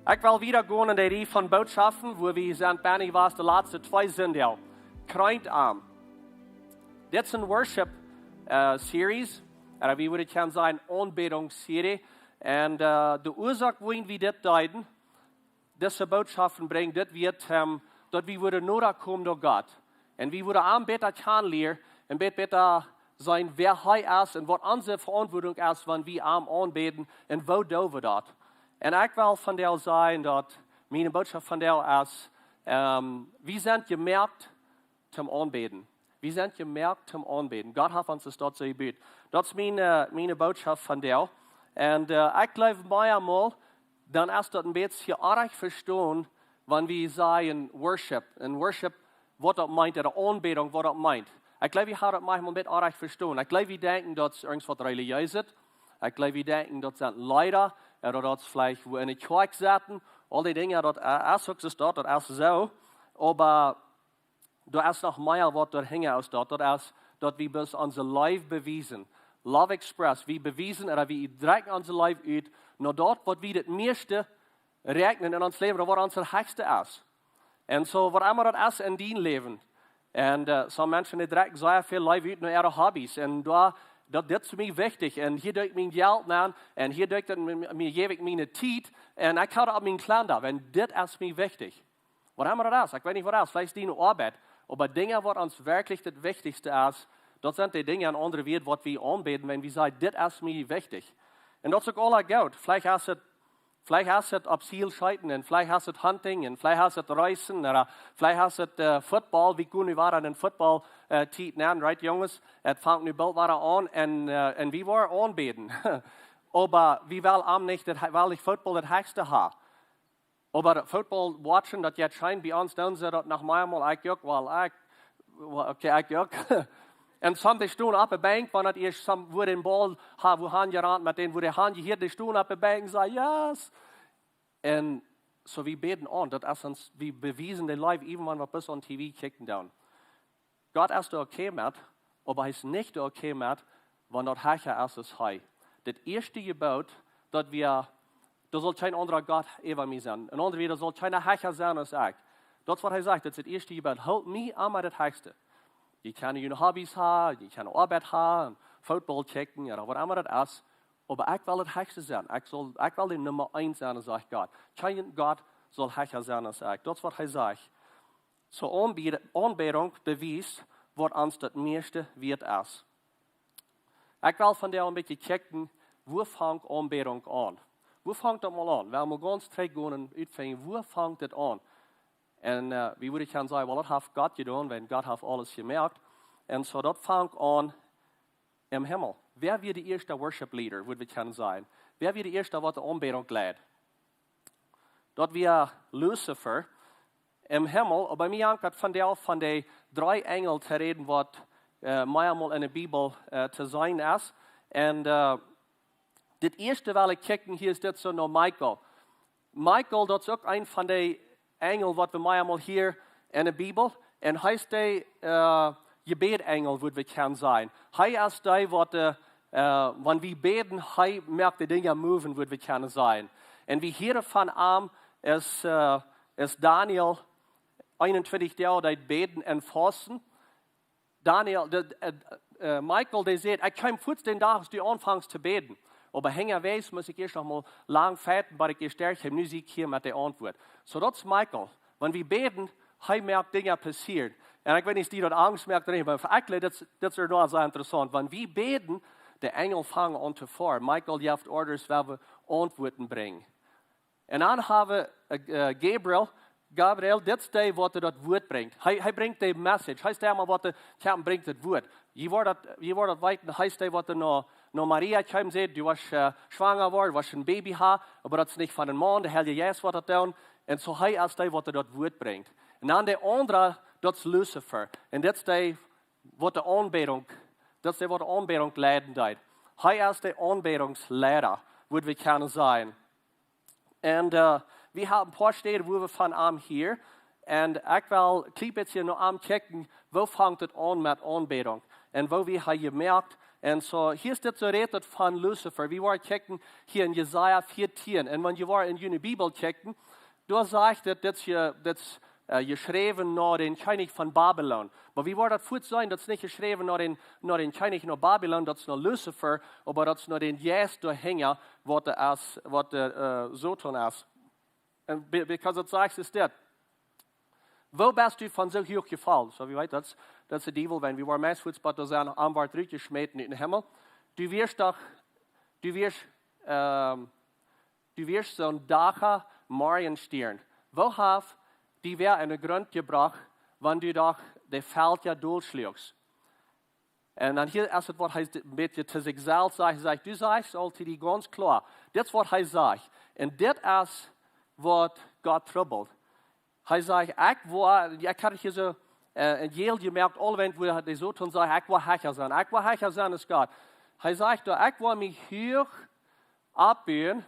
Ekj well wieda gonen en de Rieej von Bootschoften, wua wie sent bennen jewast de latste twee Sindach. Kjreent am. Dit es eene Worship äh, Series, ooda wie wudden kjennen sajen, Aunbädungsserie. Un äh, de Uasoak, wuarom wie dit deeden, dise Bootschoften brinjen, dit wia, ähm, daut wie wudden noda komen no Gott. Un wie wudden am bäta kjanen lieren un bät-, bäta seenen, wäa hee es un waut onse Veauntwuatunk es, wan wie am aunbäden un woo doo wie daut. Un ekj well vondoag sajen daut miene Bootschoft vondoag es, ähm, wie sent jemoakt toom aunbäden. Wie sent jemoakt toom aunbäden. Gott haft ons daut soo jebut. Daut es miene, miene Bootschoft vondoag. Un äh, ekj jleew, mea mol, dan es daut een bät orrajcht vestonen, wan wie sajen Worship. Un Worship, waut daut meent, ooda Aunbädunk, waut daut meent. Ekj jleew, wie haben daut maunchmol een bät orrajcht vestonen. Ekj jleew, wie denkjen, daut es irjent waut Relijeeset. Ekj jleew, wie denkjen, daut sent Leeda, ooda daut es veleicht, wua wie enne Kjoakj setten. Aul dee Dinja, daut, äh, es uk soo, daut, daut es soo. Oba doa es noch mea waut doahinja es, daut, daut es, daut wie bloos onse Leew bewiesen. Love express, wie bewiesen, ooda wie drekjen onse Leew ut, no daut, waut wie daut mieeschte räakjnen en ons Läwen, ooda waut ons daut hechste es. Un soo, waut emma daut es en dien Läwen. Un, äh, sommje Menschen, dee drekjen sea väl Leew ut no äare Hobbys. Un doa, daut, dit es mie wichtich. Un hia doo ekj mien Jelt aun. Un hia doo ekj daut, mie, mie jäw ekj miene Tiet. Un ekj hab daut opp mienen Kalender, wan dit es mie wichtich. Waut emma daut es, ekj weet nich waut daut es, veleicht diene Oabeit. Oba Dinja, waut ons werkjlich daut Wichtichste es, daut sent dee Dinja, en aundre Wieed, waut wie aunbäden, wan wie sajen, dit es mie wichtich. Un daut es uk aula goot. Veleicht es et, veleicht es et opp Ziel scheeten, un veleicht es et Hunting, un veleicht es et Reisen, ooda veleicht es et, äh, Football, wie kjennen nu wada en Football, äh, Tiet nämen, right, Junges? Et fangt nu boolt wada aun, un, äh, un wie woaren aunbäden. Oba wie wellen am nich, daut hee, well nich Football daut hechste haben. Oba daut Football watchen, daut jeit scheen, bie ons doonen see daut noch meamol, ekj uk, well, ekj, well, okay, ekj uk. Un sommje stonen oppe Benkj, wan daut ieescht sommje, wua dän Ball ha, wua han jerant met dän, wua dee han jehieet, dee stonen oppe Benkj un sajen, "Yes!" Un soo wie bäden aun, daut es ons, wie bewiesen de Leew, even wan wie bloos aun T V kjikjen doonen. Gott es doa okay met, oba hee es nich doa okay met, wan daut hecha es aus hee. Daut ieeschte Jeboot, daut wie, doa saul kjeen aundra Gott äwa mie sennen. En aundre Wieed, doa saul kjeena hecha sennen aus ekj. Daut es waut hee sajcht, daut es daut ieeschte Jeboot. Hoolt mie aun met daut hechste. Jie kjennen june Hobbys haben, jie kjennen Oabeit haben, Football kjikjen, ooda waut emma daut es. Oba ekj well daut hechste sennen. Ekj saul, ekj well de Numma eent sennen, sajcht Gott. Kjeen Gott saul hecha sennen aus ekj. Daut es waut hee sajcht. Soo Aunbäd-, Aunbädunk bewiest, waut ons daut mieeschte wieet es. Ekj well vondoag een bät kjikjen, wua fangt Aunbädunk aun? Wua fangt daut mol aun? Wie motten gaunz trigj gonen un utfinjen, wua fangt daut aun? Un, äh, wie wudden kjennen sajen, well, daut haft Gott jedonen, wiels Gott haft aules jemoakt. Un soo, daut fangt aun em Himmel. Wäa wia de ieeschta Worship Leader, wudd wie kjennen sajen? Wäa wia de ieeschta, waut de Aunbädunk leid? Daut wia Luzifer em Himmel, oba mie jankat vondoag von de dree Enjel to räden, waut, äh, meamol en de Bibel, äh, to seenen es. Un, äh, daut ieeschte well ekj kjikjen, hia es dit soo no Michael. Michael, daut es uk een von de Enjel, waut wie meamol hia en de Bibel. Un hee es de, äh, Jebädenjel, wudd wie kjennen sajen. Hee es dee, waut, äh, äh, wan wie bäden, hee moakt de Dinja moven, wudd wie kjennen sajen. Un wie hieren von am es, äh, es Daniel eenuntwintich Doag deed bäden un fausten. Daniel, de, äh, äh, Michael, dee sajcht, ekj kjeem fuaz dän Dach, aus du aunfongst to bäden. Oba hinjawäajes must ekj ieescht noch mol lang fechten, bat ekj ieescht derch kjeem, nu sie ekj hia met de Auntwuat. Soo, daut es Michael. Wan wie bäden, hee moakt Dinja passieren. Un ekj weet nich, aus die daut Angst moakt ooda nich, oba fa ekj, daut, daut es noch sea interessaunt. Wan wie bäden, de Enjel fangen aun to foaren. Michael jeft Orders, wua wie Auntwuaten brinjen. Un dan hab wie, äh, äh, Gabriel. Gabriel, dit es dee, waut daut Wuat brinjt. Hee, hee brinjt de Message. Hee es dee, waut de Kjäajen brinjt daut Wuat. Jie woaren daut, jie woaren daut weeten, hee es dee, waut no, no Maria kjeem, säd, du woascht, äh, schwanga woaren, woascht een Baby haben, oba daut es nich von een Maun, de Heilje Jeist woat daut doonen. Un soo hee es dee, waut daut Wuat brinjt. Un dan de aundra, daut es Luzifer. Un dit es dee, waut de Aunbädunk, daut es dee, waut de Aunbädunk leiden deed. Hee es de Aunbädungsleida, wudd wie kjennen sajen. Un, äh, wie haben een poa Städen, wua wie von am hieren. Un ekj well een kjlien bät no am kjikjen, wua fangt et aun met Aunbädunk? Un woo wia hee jemoakt? Un soo, hia es dit soo rät et von Luzifer. Wie woaren kjikjen hia en Jesaja vieetieen. Un wan jie woaren en june Bibel kjikjen, doa sajcht et, dit es je-, dit es, äh, jeschräwen no dän Kjennich von Babilon. Oba wie woaren daut fuaz seenen, daut es nich jeschräwen no dän, no dän Kjennich no Babilon, daut es no Luzifer, oba daut es no dän Jeist doahinja, waut de es, waut de, äh, Soton es. Un be-, because daut sajcht es dit. Woo best du von soo huach jefollen? Soo, wie weeten, daut es, daut es de Diewel, wan wie woaren meist fuaz bat doa sennen, am woat rutjeschmäten ut dän Himmel. Du wieescht doch, du wieescht, ähm, du wieescht soon dacha Morjenstiern. Woo haft die wäa en de Grunt jebrocht, wan du doch de Velkja dolschluachst? Un dan hia es et waut hee een bät to sikj selfst sajcht. Hee sajcht, du sajchst aul to die gaunz kloa, dit es waut hee sajcht. Un dit es waut Gott trubbelt. Hee sajcht, ekj woa, ekj haud hia soo, äh, een Deel jemoakt, aul wan woo de Soton sajcht, ekj woa hecha sennen. Ekj woa hecha sennen aus Gott. Hee sajcht doa, ekj woa mie huach oppbuen,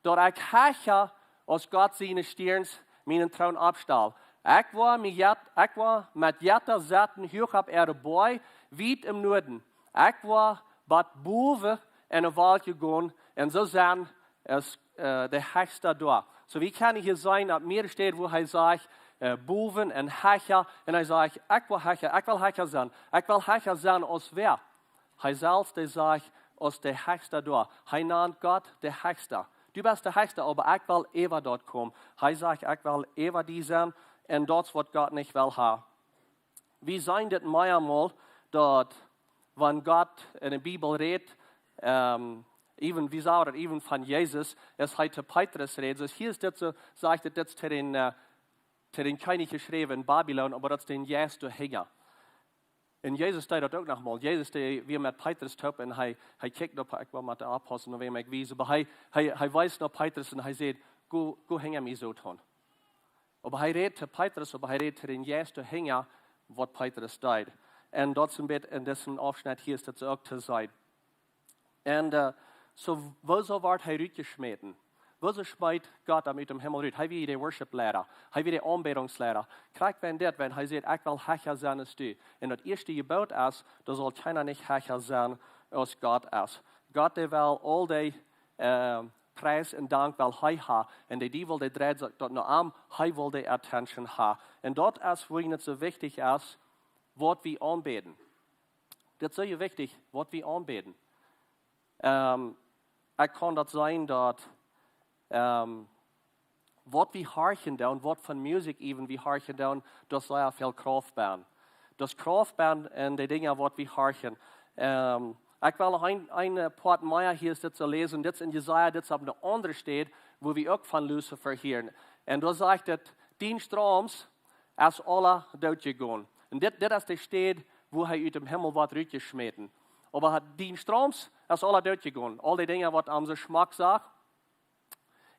daut ekj hecha aus Gott siene Stierns mienen Troon oppstal. Ekj woa mie jet, ekj woa met Jetta sitten, huach opp äare Boaj, wiet em Nuaden. Ekj woa bat bowen enne Wolkjen gonen un soo sennen aus, äh, de Hechsta doa. Soo, wie kjennen hia seenen opp mearere Städen, woo hee sajcht, äh, bowen un hecha. Un hee sajcht, ekj woa hecha, ekj well hecha sennen. Ekj well hecha sennen aus wäa? Hee selfst, dee sajcht, aus de Hechsta doa. Hee nant Gott de Hechsta. Du best de Hechsta, oba ekj well äwa daut komen. Hee sajcht, ekj well äwa die sennen. Un daut es waut Gott nich well haben. Wie seenen dit meamol, daut wan Gott enne Bibel rät, ähm, even, wie sajen daut, even von Jesus, aus hee to Petrus rät. Soo hia es dit soo, sajcht et, dit es to dän, äh, to dän Kjennich jeschräwen en Babilon, oba daut es dän Jeist doahinja. Un Jesus deed daut uk noch mol. Jesus, dee wia met Petrus toop un hee, hee kjikjt opp, ekj well met de Apostel noch wäm ekj wies, oba hee, hee, hee wees no Petrus un hee säd, go, go hinja mie, Soton. Oba hee rät to Petrus, oba hee rät to dän Jeist doahinja, waut Petrus deed. Un daut es een bät en disen Aufschnett hia es daut soo uk to seenen. Un, äh, soo, wuarom wort hee rutjeschmäten? Wuarom schmeet Gott am ut dän Himmel rut? Hee wia de Worship-Leiter. Hee wia de Aunbädungsleiter. Krakjt wan dit, wan hee sajcht, ekj well hecha sennen aus du. Un daut ieeschte Jeboot es, doa saul kjeena nich hecha sennen aus Gott es. Gott, dee well aul dee, äh, Pries un Dank well hee haben. Un de Diewel, dee dreid sikj daut no am, hee well de Attention haben. Un daut es, wuarom et soo wichtich es, waut wie aunbäden. Dit es soo wichtich, waut wie aunbäden. Ähm, ekj kaun daut seenen, daut, ähm, waut wie horchen doonen, waut fa Musikj even wie horchen doonen, daut es sea väl Krauft benn. Daut es Krauft benn en de Dinja, waut wie horchen. Ähm, ekj well noch een, een, äh, Poat mea hia es dit to läsen. Dit es en Jesaja, dit es opp eene aundre Städ, wua wie uk von Luzifer hieren. Un doa sajcht et, dien Stroom es aula doot jegonen. Un dit, dit es de Städ, wua hee ut dän Himmel wort rutjeschmäten. Oba dien Stroom es aula doot jegonen. Aul dee Dinja, waut am soo schmock sach.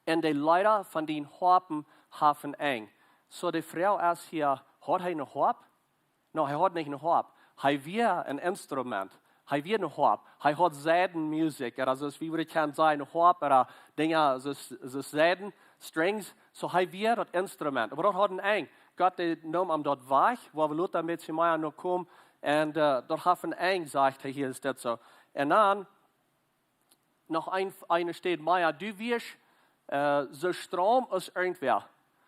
Un de Leeda von dien Hoapen haben een Enj. Soo, de Froag es hia, haud hee eene Hoap? No, hee haud nich eene Hoap. Hee wia een Instrument. Hee wia eene Hoap. Hee haud Seidenmusikj, ooda soo aus wie wudden kjennen sajen, eene Hoap, ooda Dinja, soo aus, soo aus Seiden, Strings. Soo, hee wia daut Instrument. Oba daut haud een Enj. Gott, dee neem am daut wajch, wua wie lota een bät mea no komen. Un, äh, daut haft een Enj, sajcht hee hia, es dit soo. Un dan, noch een, eene Städ mea. Du wieescht, äh, soo schrom aus irjentwäa.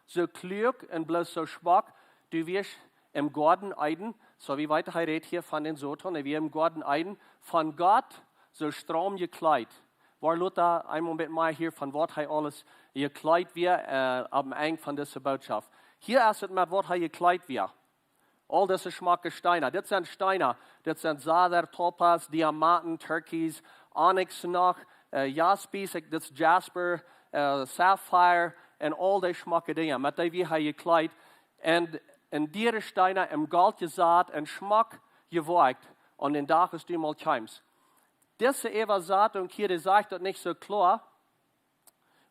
Soo kluak un bloos soo schmock. Du wieescht em Goaden Eden. Soo, wie weeten, hee rät hia von dän Soton. Hee wia em Goaden Eden. Von Gott soo schrom jekjleet. Wua lota eemol met mie hia von waut hee aules jekjleet wia, äh, aum Enj von dise Botschaft. Hia es et met waut hee jekjleet wia. Aul dise schmocke Steena. Dit sent Steena. Dit sent Sadur, Topas, Diamaten, Turkis, Onyx noch, äh, Jaspis, ekj, dit es Jasper, äh, Sapphire un aul dee schmocke Dinja. Met dee wia hee jekjleet. Un, un diere Steena em Golt jesat un schmock jewoakjt. Un dän Dach es du mol kjeems. Dise Äwasatunk hia, dee sajcht daut nich soo kloa.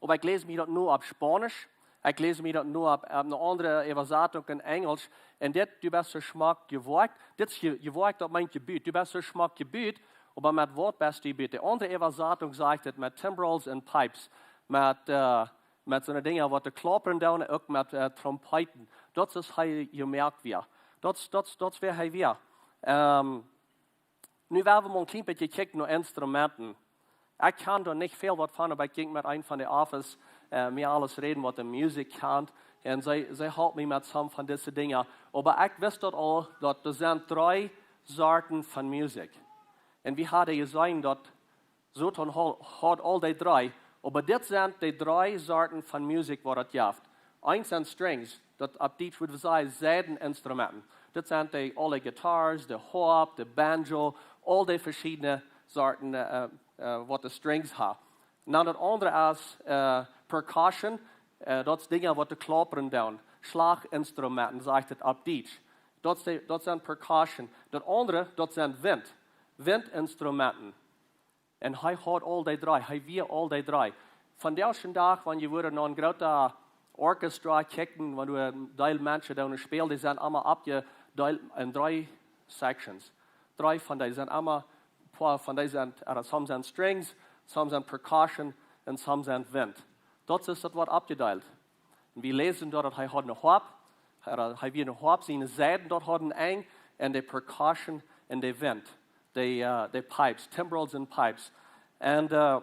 Oba ekj läs mie daut nu opp Spaunisch. Ekj läs mie daut nu opp, opp eene aundre Äwasatunk en Enjlisch. Un dit, du best soo schmock jewoakjt. Dit es je-, jewoakjt, daut meent jebut. Du best soo schmock jebut, oba met waut best du jebut? De aundre Äwasatunk sajcht et met timbrels un pipes. Met, äh, met soone Dinja waut de klaupren doonen, uk met, äh, Trompeeten. Daut es hee jemoakt wia. Daut, daut, daut es wäa hee wia. Ähm, Nu woa wie mol een kjlien bät kjikjen no Instrumenten. Ekj kaun doa nich väl waut von, oba ekj jinkj met een von de Office, äh, mea aules räden waut de Musikj kaun. Un see, see halpt mie met some von dise Dinja. Oba ekj wist daut aul, daut doa sent dree Sorten von Musikj. Un wie hauden jeseenen daut Soton haud, haud aul dee dree, oba dit sent dee dree Sorten von Musikj waut et jeft. Eent sent Strings, daut opp Dietsch wudd wie sajen Seideninstrumenten. Dit sent dee aule Guitars, de Harp, de Banjo, aul dee veschiedne Sorten, äh, äh, waut de Strings haben. Un dan daut aundre es, äh, Percussion, äh, daut es Dinja waut de klaupren doonen. Schlaginstrumenten, sajcht et opp Dietsch. Daut es de, daut sent Percussion. Daut aundre, daut sent Wint. Windinstrumenten. Un hee haud aul dee dree, hee wia aul dee dree. Vondoag dän Dach, wan jie wudden no een grootet Orchestra kjikjen, wan doa een Deel Menschen doa spälen, dee sent aulemol oppjedeelt en dree sections. Dree von dee sent aulemol, poa von dee sent, ea, some sent strings, some sent percussion un some sent Wint. Daut es daut, waut oppjedeelt. Un wie läsen doa, daut hee haud eene Hoap, hee, hee wia eene Hoap, siene Saiten, daut haud een Enj, un de percussion un de Wint, de, ea, de pipes, timbrels un pipes. Un, ea,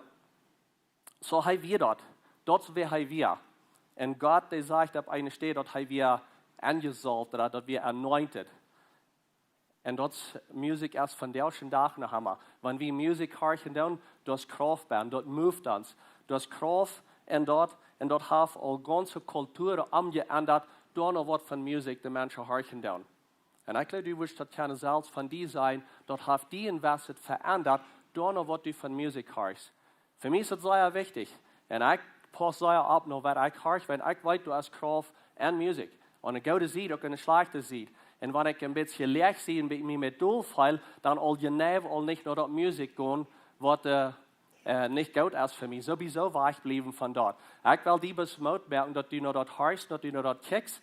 soo hee wia daut. Daut es wäa hee wia. Un Gott, dee sajcht opp eene Städ, daut hee wia enjesault, ooda daut wia anointed. Un daut es, Musikj es vondoag dän Dach noch emma. Wan wie Musikj horchen doonen, daut es Krauft bie, daut moved ons. Daut es Krauft en daut, un daut haft aul gaunze Kulturen omjeendat, doano waut fa Musikj de Menschen horchen doonen. Un ekj jleew, du wurscht daut kjennen selfst von die sennen, daut haft die een bät veendat, doano waut du fa Musikj horchst. Fa mie es daut sea wichtich. Un ekj pauss sea opp no waut ekj horch, wiels ekj weet, doa es Krauft en Musikj. Aun de goode Sied, uk aun de schlajchte Sied. Un wan ekj een bät läach sie un bie mie met dol feel, dan aul jeneiw aul nich no daut Musikj gonen, waut, ea, ea, nich goot es fa mie. Sowieso wajchbliewen von daut. Ekj well die bloos Moot moaken, daut du no daut horchst, daut du no daut kjikjst.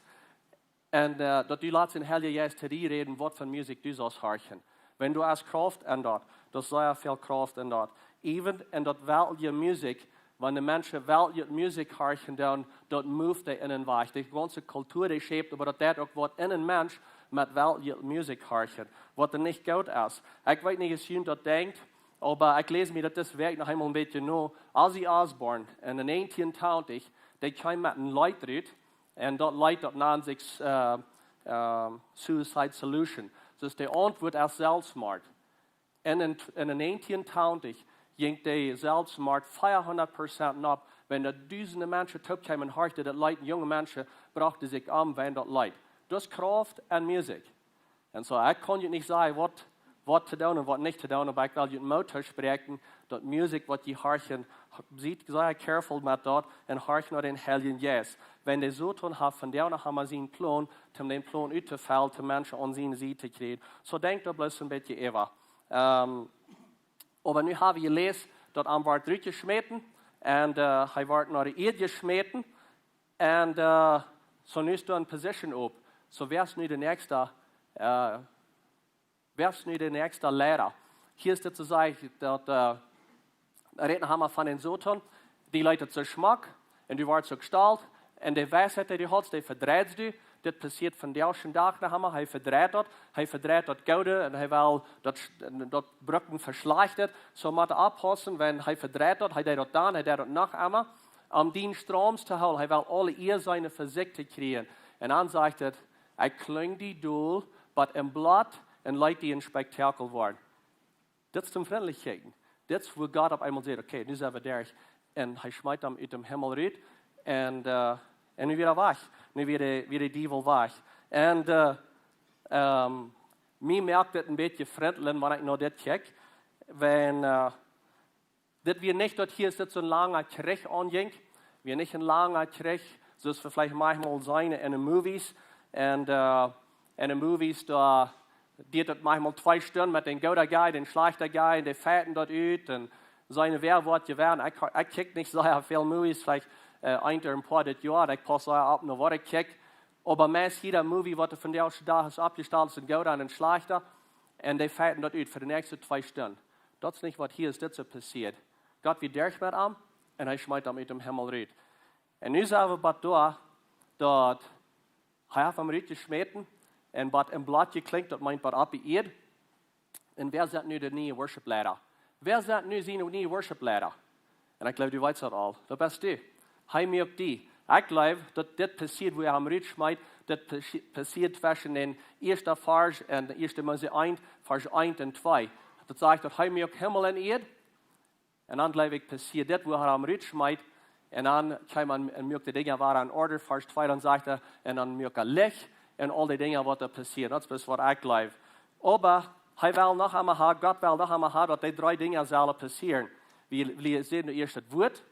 Un, ea, daut du latst dän Heiljen Jeist to die räden, waut fa Musikj du saust horchen. Wan doa es Krauft en daut, doa es sea väl Krauft en daut. Even en daut weltliche Musikj, wan de Menschen weltliche Musikj horchen, dan daut moved dee en een Wajch. De gaunze Kultua, dee schauft, oba daut deit uk waut en een Mensch met weltliche Musikj horchen, waut doa nich goot es. Ekj weet nich, aus jie daut denkjen, oba ekj läs mie daut dise Wäakj noch eemol een bät no. Ozzy Osbourne en de negentien tachentich, dee kjeem met een Leet rut, un daut Leet, daut nand sikj, ea, ea, Suicide Solution. Daut es de Auntwuat opp Selfstmoot. Un en, en de negentien tachentich jinkj de Selfstmoot veahundat Prozent nopp, wan doa dusende Menschen toopkjeemen un horchten daut Leet, un junge Menschen brochten sikj om wäajen daut Leet. Daut es Krauft en Musikj. Un soo, ekj kaun junt nich sajen, waut, waut to doonen un waut nich to doonen, oba ekj well junt Moot toospräakjen, daut Musikj, waut jie horchen, siet sea careful met daut un horcht no dän Heiljen Jeist. Wan de Soton haft vondoag noch emma sienen Plon, om dän Plon uttofälen, de Menschen aun siene Sied to kjrieen. Soo denkjt doa bloos een bät äwa. Ehm, oba nu hab wie jeläst, daut am wort rutjeschmäten un, ea, hee wort no de Ieed jeschmäten. Un, ea, soo nu es doa eene Position op. Soo wäa es nu de näakjste, ea, wäa es nu de näakjste Leida? Hia es dit to sajen, daut, ea, hee rät noch emol von dän Soton, dee leet et soo schmock, un dee woat soo jestolt, un de Weisheit, dee du hast, dee vedreist du. Dit passieet vondoag dän Dach noch emol, hee vedreit daut, hee vedreit daut Goode, un hee well daut, daut brukt een Veschlajchtet. Soo mott wie oppaussen, wan hee vedreit daut, hee deit daut dan, hee deit daut noch emol, om dän Stroom to hoolen. Hee well aule Ea sennen fa sikj to kjrieen. Un dan sajcht et: "Ekj kjlinj die dol, bat em Bloot un leet die een Spektakel woaren." Dit es toom frintlich kjikjen. Dit es, wua Gott opp eemol sajcht: "Okay, nu sent wie derch." Un hee schmeet am ut dän Himmel rut. Un, ea, un nu wia hee wajch. Nu wia de, wia de Diewel wajch. Un, ea, ehm, mie moakt dit een bät frintlich, wan ekj no dit kjikj. Wan, ea, dit wia nich daut hia soo een langa Kjrich aunjinkj. Wia nich een langa Kjrich, soo aus wie veleicht maunchmol seenen en de Movies. Un, ea, en de Movies, doa diat et maunchmol twee Stunden met dän gooden Guy, dän schlajchten Guy, un dee fighten daut ut un seenen, wäa woat jewennen. Ekj, ekj kjikj nich soo väl Movies, veleicht, ea, een ooda een poa dit Joa, ekj pauss soo opp no waut ekj kjikj. Oba meist jieda Movie, waut vondoag dän Dach es oppjestalt, es een gooda un een schlajchta. Un dee fighten daut ut fa de näakjste twee Stunden. Daut es nich, waut hia es, dit soo passieet. Gott wia derch met am un hee schmeet am ut dän Himmel rut. Un nu sent wie bat doa, daut hee haft am rutjeschmäten un bat em Bloot jekjlinjt, daut meent bat opp de Ieed. Un wäa sent nu de niee Worship Leida? Wäa sent nu siene niee Worship Leida? Un ekj jleew, du weetst daut aul. Daut best du. Hee moakt die. Ekj jleew, daut dit passieet, wua hee am rutschmeet, dit passi-, passieet tweschen dän ieeschten Varsch un de ieeschte Mose eent, Varsch eent un twee. Daut sajcht, daut hee moakt Himmel un Ieed. Un dan jleew ekj passieet dit, wua hee am rutschmeet. Un dan kjeem hee un moakt de Dinja wada en Order, Varsch twee, dan sajcht hee, un dan moakt hee Licht un aul dee Dinja, waut doa passieet. Daut es waut ekj jleew. Oba hee well noch emol haben, Gott well noch emol haben, daut dee dree Dinja sellen passieren. Wie, wie seenen ieescht daut Wuat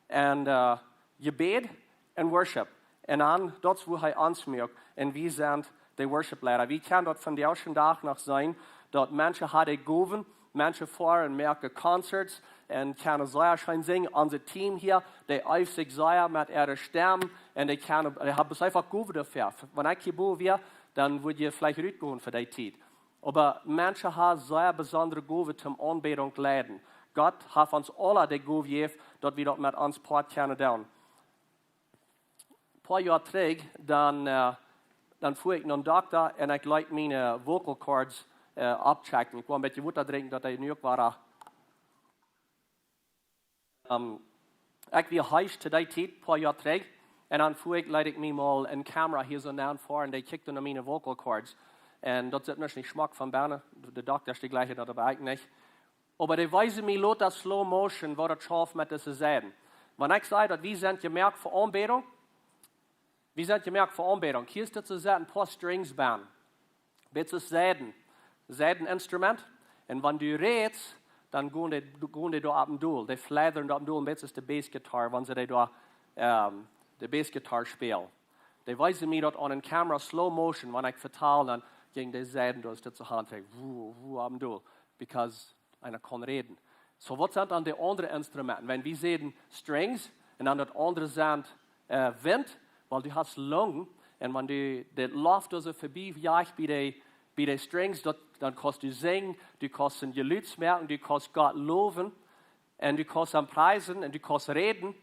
un, ea, Jebäd un Worship. Un dan, daut es, wua hee ons moakt. Un wie sent de Worship Leida. Wie kjennen daut vondoag dän Dach noch seenen, daut Menschen haben Gowen, Menschen foaren, moaken Concerts un kjennen sea scheen sinjen. Onse Team hia, dee eeft sikj sea met äare Stemm un dee kjennen, dee haben bloos eefach Gowen doafäa. Wan ekj hia bowen wia, dan wudd ekj veleicht rutgonen fa dee Tiet. Oba Menschen haben sea besondre Gowen toom Aunbädunk leiden. Gott haft ons aula dee Gow jejäft, daut wie daut met ons Poat kjennen doonen. Poa Joa trigj, dan, äh, dan fua ekj nom Dokta un ekj leet miene, äh, vocal cords, äh, abchecken. Ekj wull een bät Wota drinkjen, daut dee nu uk wada. Ähm, ekj wia heesch to dee Tiet, poa Joa trigj. Un dan fua ekj, leet ekj mie mol eene Kamera hia soo nenn foaren un dee kjikjt no miene vocal cords. Un daut sitt nich schmock von bennen. De Dokta es de jlikje, daut hab ekj nich. Oba dee wiesen mie lota slow motion, woo daut schauft met dise Seiden. Wan ekj saj daut wie sent jemoakt fa Aunbädunk, wie sent jemoakt fa Aunbädunk. Hia es dit soo, sent een poa strings bennen. Dit es Seiden. Seideninstrument. Un wan du rätst, dan gonen dee, gonen dee doa opp un dol. Dee fladdern doa opp un dol. Un dit es de Bass Guitar, wan see dee doa, ähm, de Bass Guitar spälen. Dee wiesen mie daut aun eene Kamera slow motion, wan ekj vetal, dan jinkj dee Seiden, daut es dit soo han, woo, woo, opp un dol. Because eena kaun räden. Soo, waut sent dan de aundre Instrumenten? Wan wie sent strings un dan daut aundre sent, äh, Wint, wiels du hast Lungen un wan du de Loft doa soo verbie jast bie de, bie de strings, daut, dan kaust du sinjen, du kaust een Jelud moaken, du kaust Gott lowen un du kaust am priesen un du kaust räden.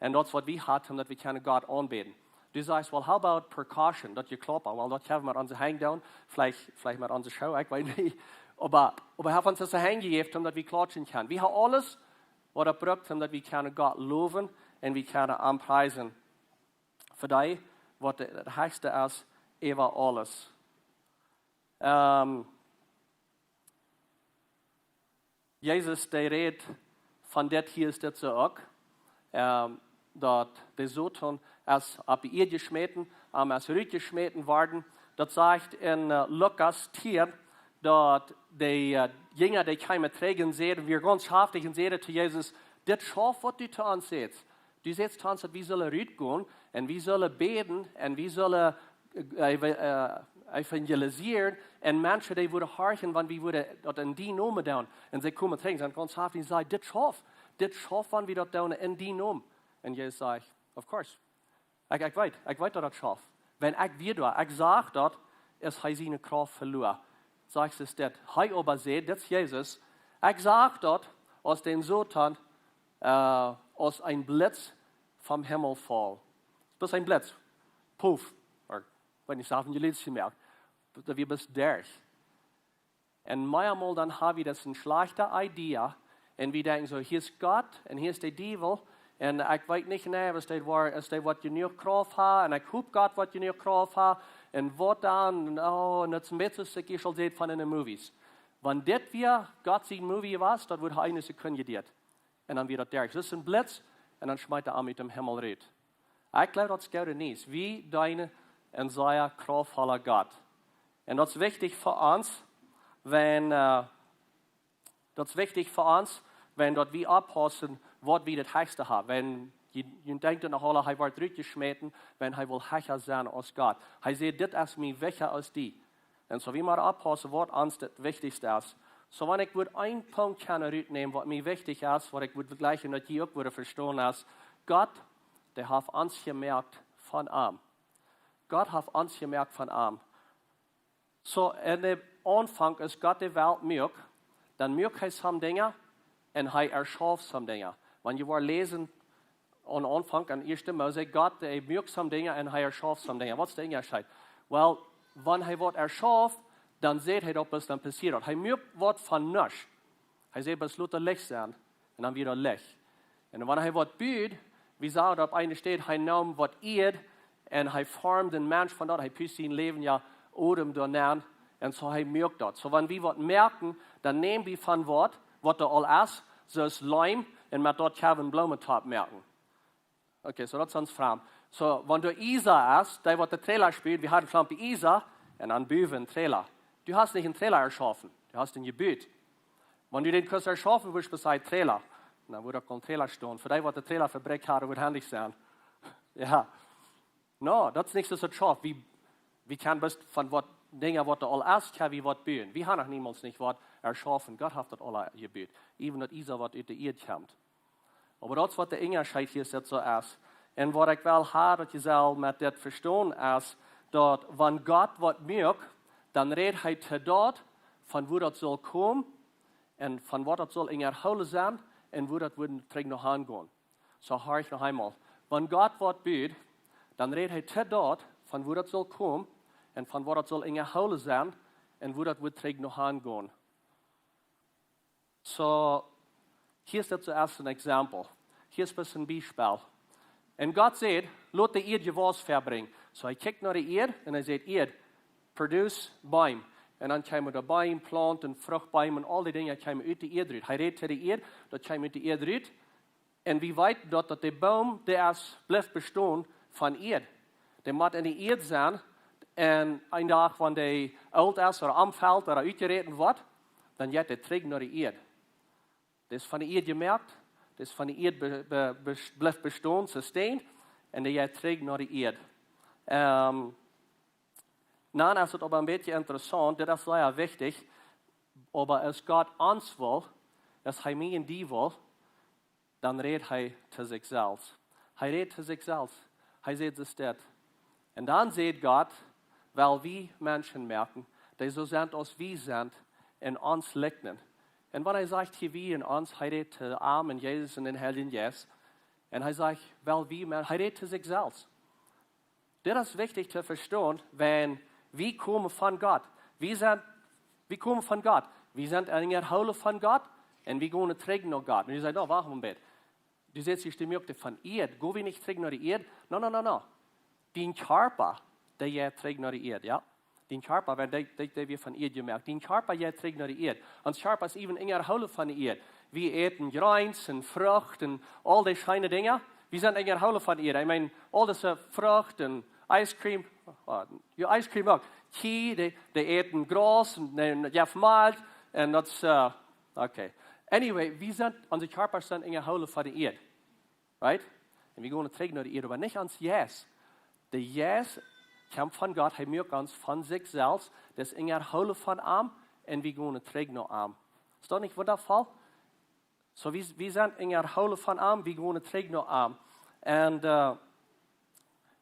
Un daut es waut wie haben, daut wie kjennen Gott aunbäden. Du sajst, well, how about percussion? Daut Jekloppa. Well, daut kjenn wie met onse Henj doonen. Veleicht, veleicht met onse Schoo, ekj weet nich. Oba, oba hee haft ons dise Henj jejäft, daut wie klautschen kjennen. Wie haben aules, waut et brukt, daut wie kjennen Gott lowen un wie kjennen am priesen. Fa dee, waut de, daut hechste es, äwa aules. Ähm, Jesus, dee rät von dit hia, es dit soo uk, ähm, daut de Soton es opp de Ieed jeschmäten, am es rutjeschmäten worden. Daut sajcht en, äh, Lukas tieen, daut de, äh, Jinja, dee kjeemen trigj un säden, wia gaunz schaftich un säden to Jesus, dit schauft, waut du to ons sätst. Du sätst to ons, daut wie sellen rutgonen un wie sellen bäden un wie sellen, äh, eva-, äh, evangelisieren un Menschen, dee wudden horchen, wan wie wudden daut en dienen Nomen doonen. Un see komen trigj, sent gaunz schaftich un sajen, dit schauft, dit schauft, wan wie daut doonen en dienen Nomen. Un Jesus sajcht, of course. Ekj, ekj weet, ekj weet, daut daut schauft. Wan ekj wia doa, ekj sach daut, aus hee siene Krauft veloa. Sajcht es dit, hee oba säd, dit es Jesus, ekj sach daut, aus dän Soton, äh, aus een Blitz vom Himmel foll. Daut es een Blitz. Puff. Ooda, ekj weet nich, see haben een Jelud jemoakt. Daut wia bloos derch. Un meamol dan ha wie daut eene schlajchte Idee. Un wie denkjen soo, hia es Gott un hia es de Diewel. Un ekj weet nich, nä, aus dee woat, aus dee woat jenuach Krauft haben. Un ekj hop, Gott woat jenuach Krauft haben. Un waut dan? Un, oh, un daut es een bät soo aus ekj aul säd von enne Movies. Wan dit wia Gott sien Movie jewast, daut wudd eene Sekund jeduat. Un dan wia daut derch. Daut es een Blitz un dan schmeet hee am ut dän Himmel rut. Ekj jleew, daut es goode News. Wie deenen een sea kraftvolla Gott. Un daut es wichtich fa ons, wan, äh, daut es wichtich fa ons, wan daut wie oppaussen, waut wie daut hechste haben. Wan jie, jie denkjen noch aule, hee woat rutjeschmäten, wan hee well hecha sennen aus Gott. Hee sajcht, dit es mie wichtja aus die. Un soo wie motten oppaussen, waut ons daut wichtichste es. Soo, wan ekj wudd een Punkt kjennen rutnämen, waut mie wichtich es, waut ekj wudd jlikjen, daut jie uk wudden vestonen, es, Gott, dee haft ons jemoakt von am. Gott haft ons jemoakt von am. Soo, en dän Aunfank, aus Gott de Welt muak, dan muak hee some Dinja un hee erschauft some Dinja. Wan jie woaren läsen, aum Aunfank, en Ieeschte Mose, Gott, hee muak some Dinja un hee erschauft some Dinja. Waut es de Unjascheet? Well, wan hee waut erschauft, dan sajcht hee daut bloos, dan passieet daut. Hee muak waut von nuscht. Hee sajcht bloos, lot doa Licht sennen. Un dan wia doa Licht. Un wan hee waut bud, wie sagen daut opp eene Städ, hee neem waut Ieed un hee formd een Mensch von daut, hee pust sien läwendja Odem doa nenn. Un soo hee muak daut. Soo, wan wie waut moaken, dan näm wie von waut, waut doa aul es, soo aus Leim, un met daut kjenn wie een Bloomentopp moaken. Okay, soo daut es ons Froag. Soo, wan doa Isa es, dee waut de Trailer spieelt, wie haben Flampe Isa un dan bowen een Trailer. Du hast nich een Trailer erschaufen, du hast een Jebäd. Wan du dän kaust erschaufen, wurscht du bie Trailer. Dan wudd uk een Trailer stonen. Fa dee waut de Trailer Fabrikj hauden, wudd haundich sennen. Jo. No, daut es nich soo, daut schauft. Wie, wie kjennen bloos von waut Dinja waut doa aul es, kjenn wie waut buen. Wie haben noch niemols nich waut erschaufen. Gott haft daut aul jebut. Even daut Iesa waut ut de Ieed kjemt. Oba daut es waut de Unjascheet hia es, daut soo es. Un waut ekj well ha daut jie sellen met dit vestonen es, daut wan Gott waut muak, dan rät hee to daut, von wua daut saul komen, un von waut daut saul enjehoolen sennen, un wua daut wudd trigj no han gonen. Soo horch noch eemol. Wan Gott waut but, dan rät hee to daut, von wua daut saul komen, un von waut daut saul enjehoolen sennen, un wua daut wudd trigj no han gonen. Soo, hia es daut soo aus een Exempel. Hia es bloos een Biespel. Un Gott sajcht: "Lot de Ieed Jewaus vebrinjen." Soo, hee kjikjt no de Ieed un hee sajcht: "Ieed, produce Beem." Un dan kjeemen de Beem, Plaunten, Fruchtbeem un aul dee Dinja kjeemen ut de Ieed rut. Hee rät to de Ieed, daut kjeem ut de Ieed rut. Un wie weeten daut, daut de Boom, dee es, blift bestonen von Ieed. Dee mott enne Ieed sennen. Un een Dach, wan dee oolt es ooda omfelt ooda utjeräten woat, dan jeit dee trigj no de Ieed. Dee es von de Ieed jemoakt, dee es von de Ieed be, be, be, blift bestonen, sustained, un dee jeit trigj no de Ieed. Ehm, nu es daut oba een bät interessaunt, dit es sea wichtich, oba aus Gott ons well, aus hee mie un die well, dan rät hee to sikj selfst. Hee rät to sikj selfst. Hee sajcht: "Dit es dit." Un dan sajcht Gott: "Well wie Menschen moaken, dee soo sent aus wie sent, un ons likjnen." Un wan hee sajcht hia wie un ons, hee rät to am un Jesus un dän Heiljen Jeist. Un hee sajcht: "Well wie Men-," hee rät to sikj selfst. Dit es wichtich to vestonen, wan wie komen von Gott. Wie sent, wie komen von Gott. Wie sent enjehoolen von Gott un wie gonen trigj no Gott. Un jie sajen: "No, wacht een bät. Du sajchst, jie stemmen uk von Ieed. Go wie nich trigj no de Ieed?" No, no, no, no. Dien Kjarpa, dee jeit trigj no de Ieed, jo? Dien Kjarpa, wan dee, dee, dee wia von Ieed jemoakt. Dien Kjarpa jeit trigj no de Ieed. Ons Kjarpa es even enjehoolen von de Ieed. Wie äten Jreens un Frucht un aul dee scheene Dinja. Wie sent enjehoolen von Ieed. I mean, aul dise Frucht un ice cream. Oh, jo, ice cream uk. Kjie, dee, dee äten Gras un, un, jo, Malkj. Un daut es, eh, okay. Anyway, wie sent, onse Kjarpasch sent enjehoolen von de Ieed. Right? Un wie gonen trigj no de Ieed, oba nich ons Jeist. De Jeist kjemt von Gott, hee muak ons von sikj selfst, daut es enjehoolen von am, un wie gonen trigj no am. Es daut nich wundavoll? Soo, wie, wie sent enjehoolen von am, wie gonen trigj no am. Un, eh,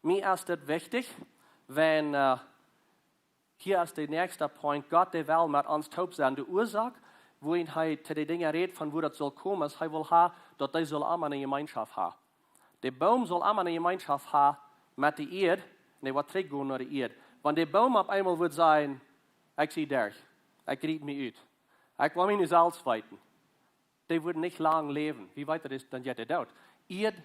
mie es dit wichtich, wan, eh, hia es de näakjste Point, Gott, dee well met ons toop sennen. De Uasoak, wuarom hee to de Dinja rät, von wua daut saul komen, es, hee well ha, daut dee sellen emma eene Jemeenschoft haben. De Boom saul emma eene Jemeenschoft haben met de Ieed, un dee woat trigj gonen no de Ieed. Wan de Boom opp eemol wudd sajen: "Ekj sie derch, ekj riet mie ut, ekj well mie nu selfst weeten", dee wudd nich lang läwen. Wie weeten, daut es, dan jeit dee doot. Ieed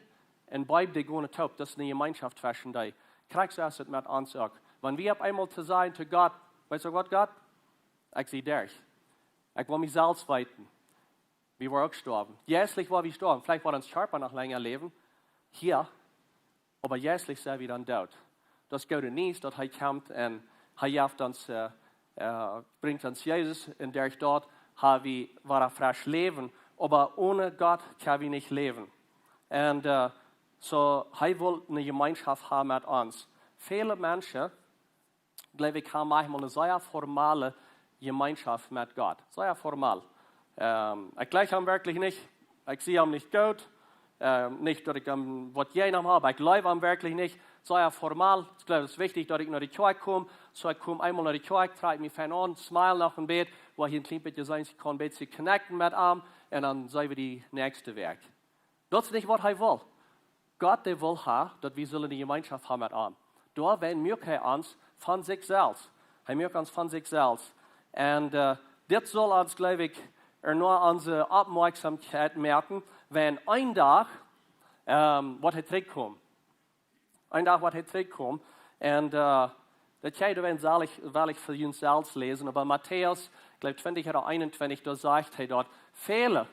un Beem, dee gonen toop, daut es eene Jemeenschoft tweschen dee. Krakjt soo es et met ons uk. Wan wie opp eemol to sajen to Gott: "Weetst du waut, Gott? Ekj sie derch. Ekj well mie selfst weeten." Wie woaren uk stoawen. Jeistlich woa wie stoawen. Veleicht woat ons Kjarpa noch lenja läwen. Hia. Oba jeistlich sent wie dan doot. Daut es goode Niees, daut hee kjemt un hee jeft ons, eh, eh, brinjt ons Jesus un derch daut ha wie wada fresch Läwen. Oba onen Gott kjenn wie nich läwen. Un, eh, soo, hee well eene Jemeenschoft haben met ons. Väle Menschen, jleew ekj, haben maunchmol eene sea formale Jemeenschoft met Gott. Sea formal. Ehm, ekj jleich am werkjlich nich. Ekj sie am nich goot. Ehm, nich daut ekj am waut jäajen am hab, oba ekj jleew am werkjlich nich. Sea formal. Ekj jleew, et es wichtich daut ekj no de Kjoakj kom. Soo, ekj kom eemol no de Kjoakj, trakj mie fein aun, smile noch een bät, woa hia een kjlien bät sennen, ekj kaun een bät connecten met am. Un dan seenen wie de näakjste Wäakj. Daut es nich waut hee well. Gott, dee well ha, daut wie sellen eene Jemeenschoft haben met am. Doawäajen muak hee ons von sikj selfst. Hee muak ons von sikj selfst. Un, eh, dit saul ons, jleew ekj, ea no onse Oppmoakjsomkjeit moaken, wan een Dach, ehm, woat hee trigjkomen. Een Dach woat hee trigjkomen. Un, eh, daut jeit doawäajen, saul ekj, well ekj fa junt selfst läsen, oba Matäus, ekj jleew, twintich ooda eenuntwintich, doa sajcht hee daut, väle,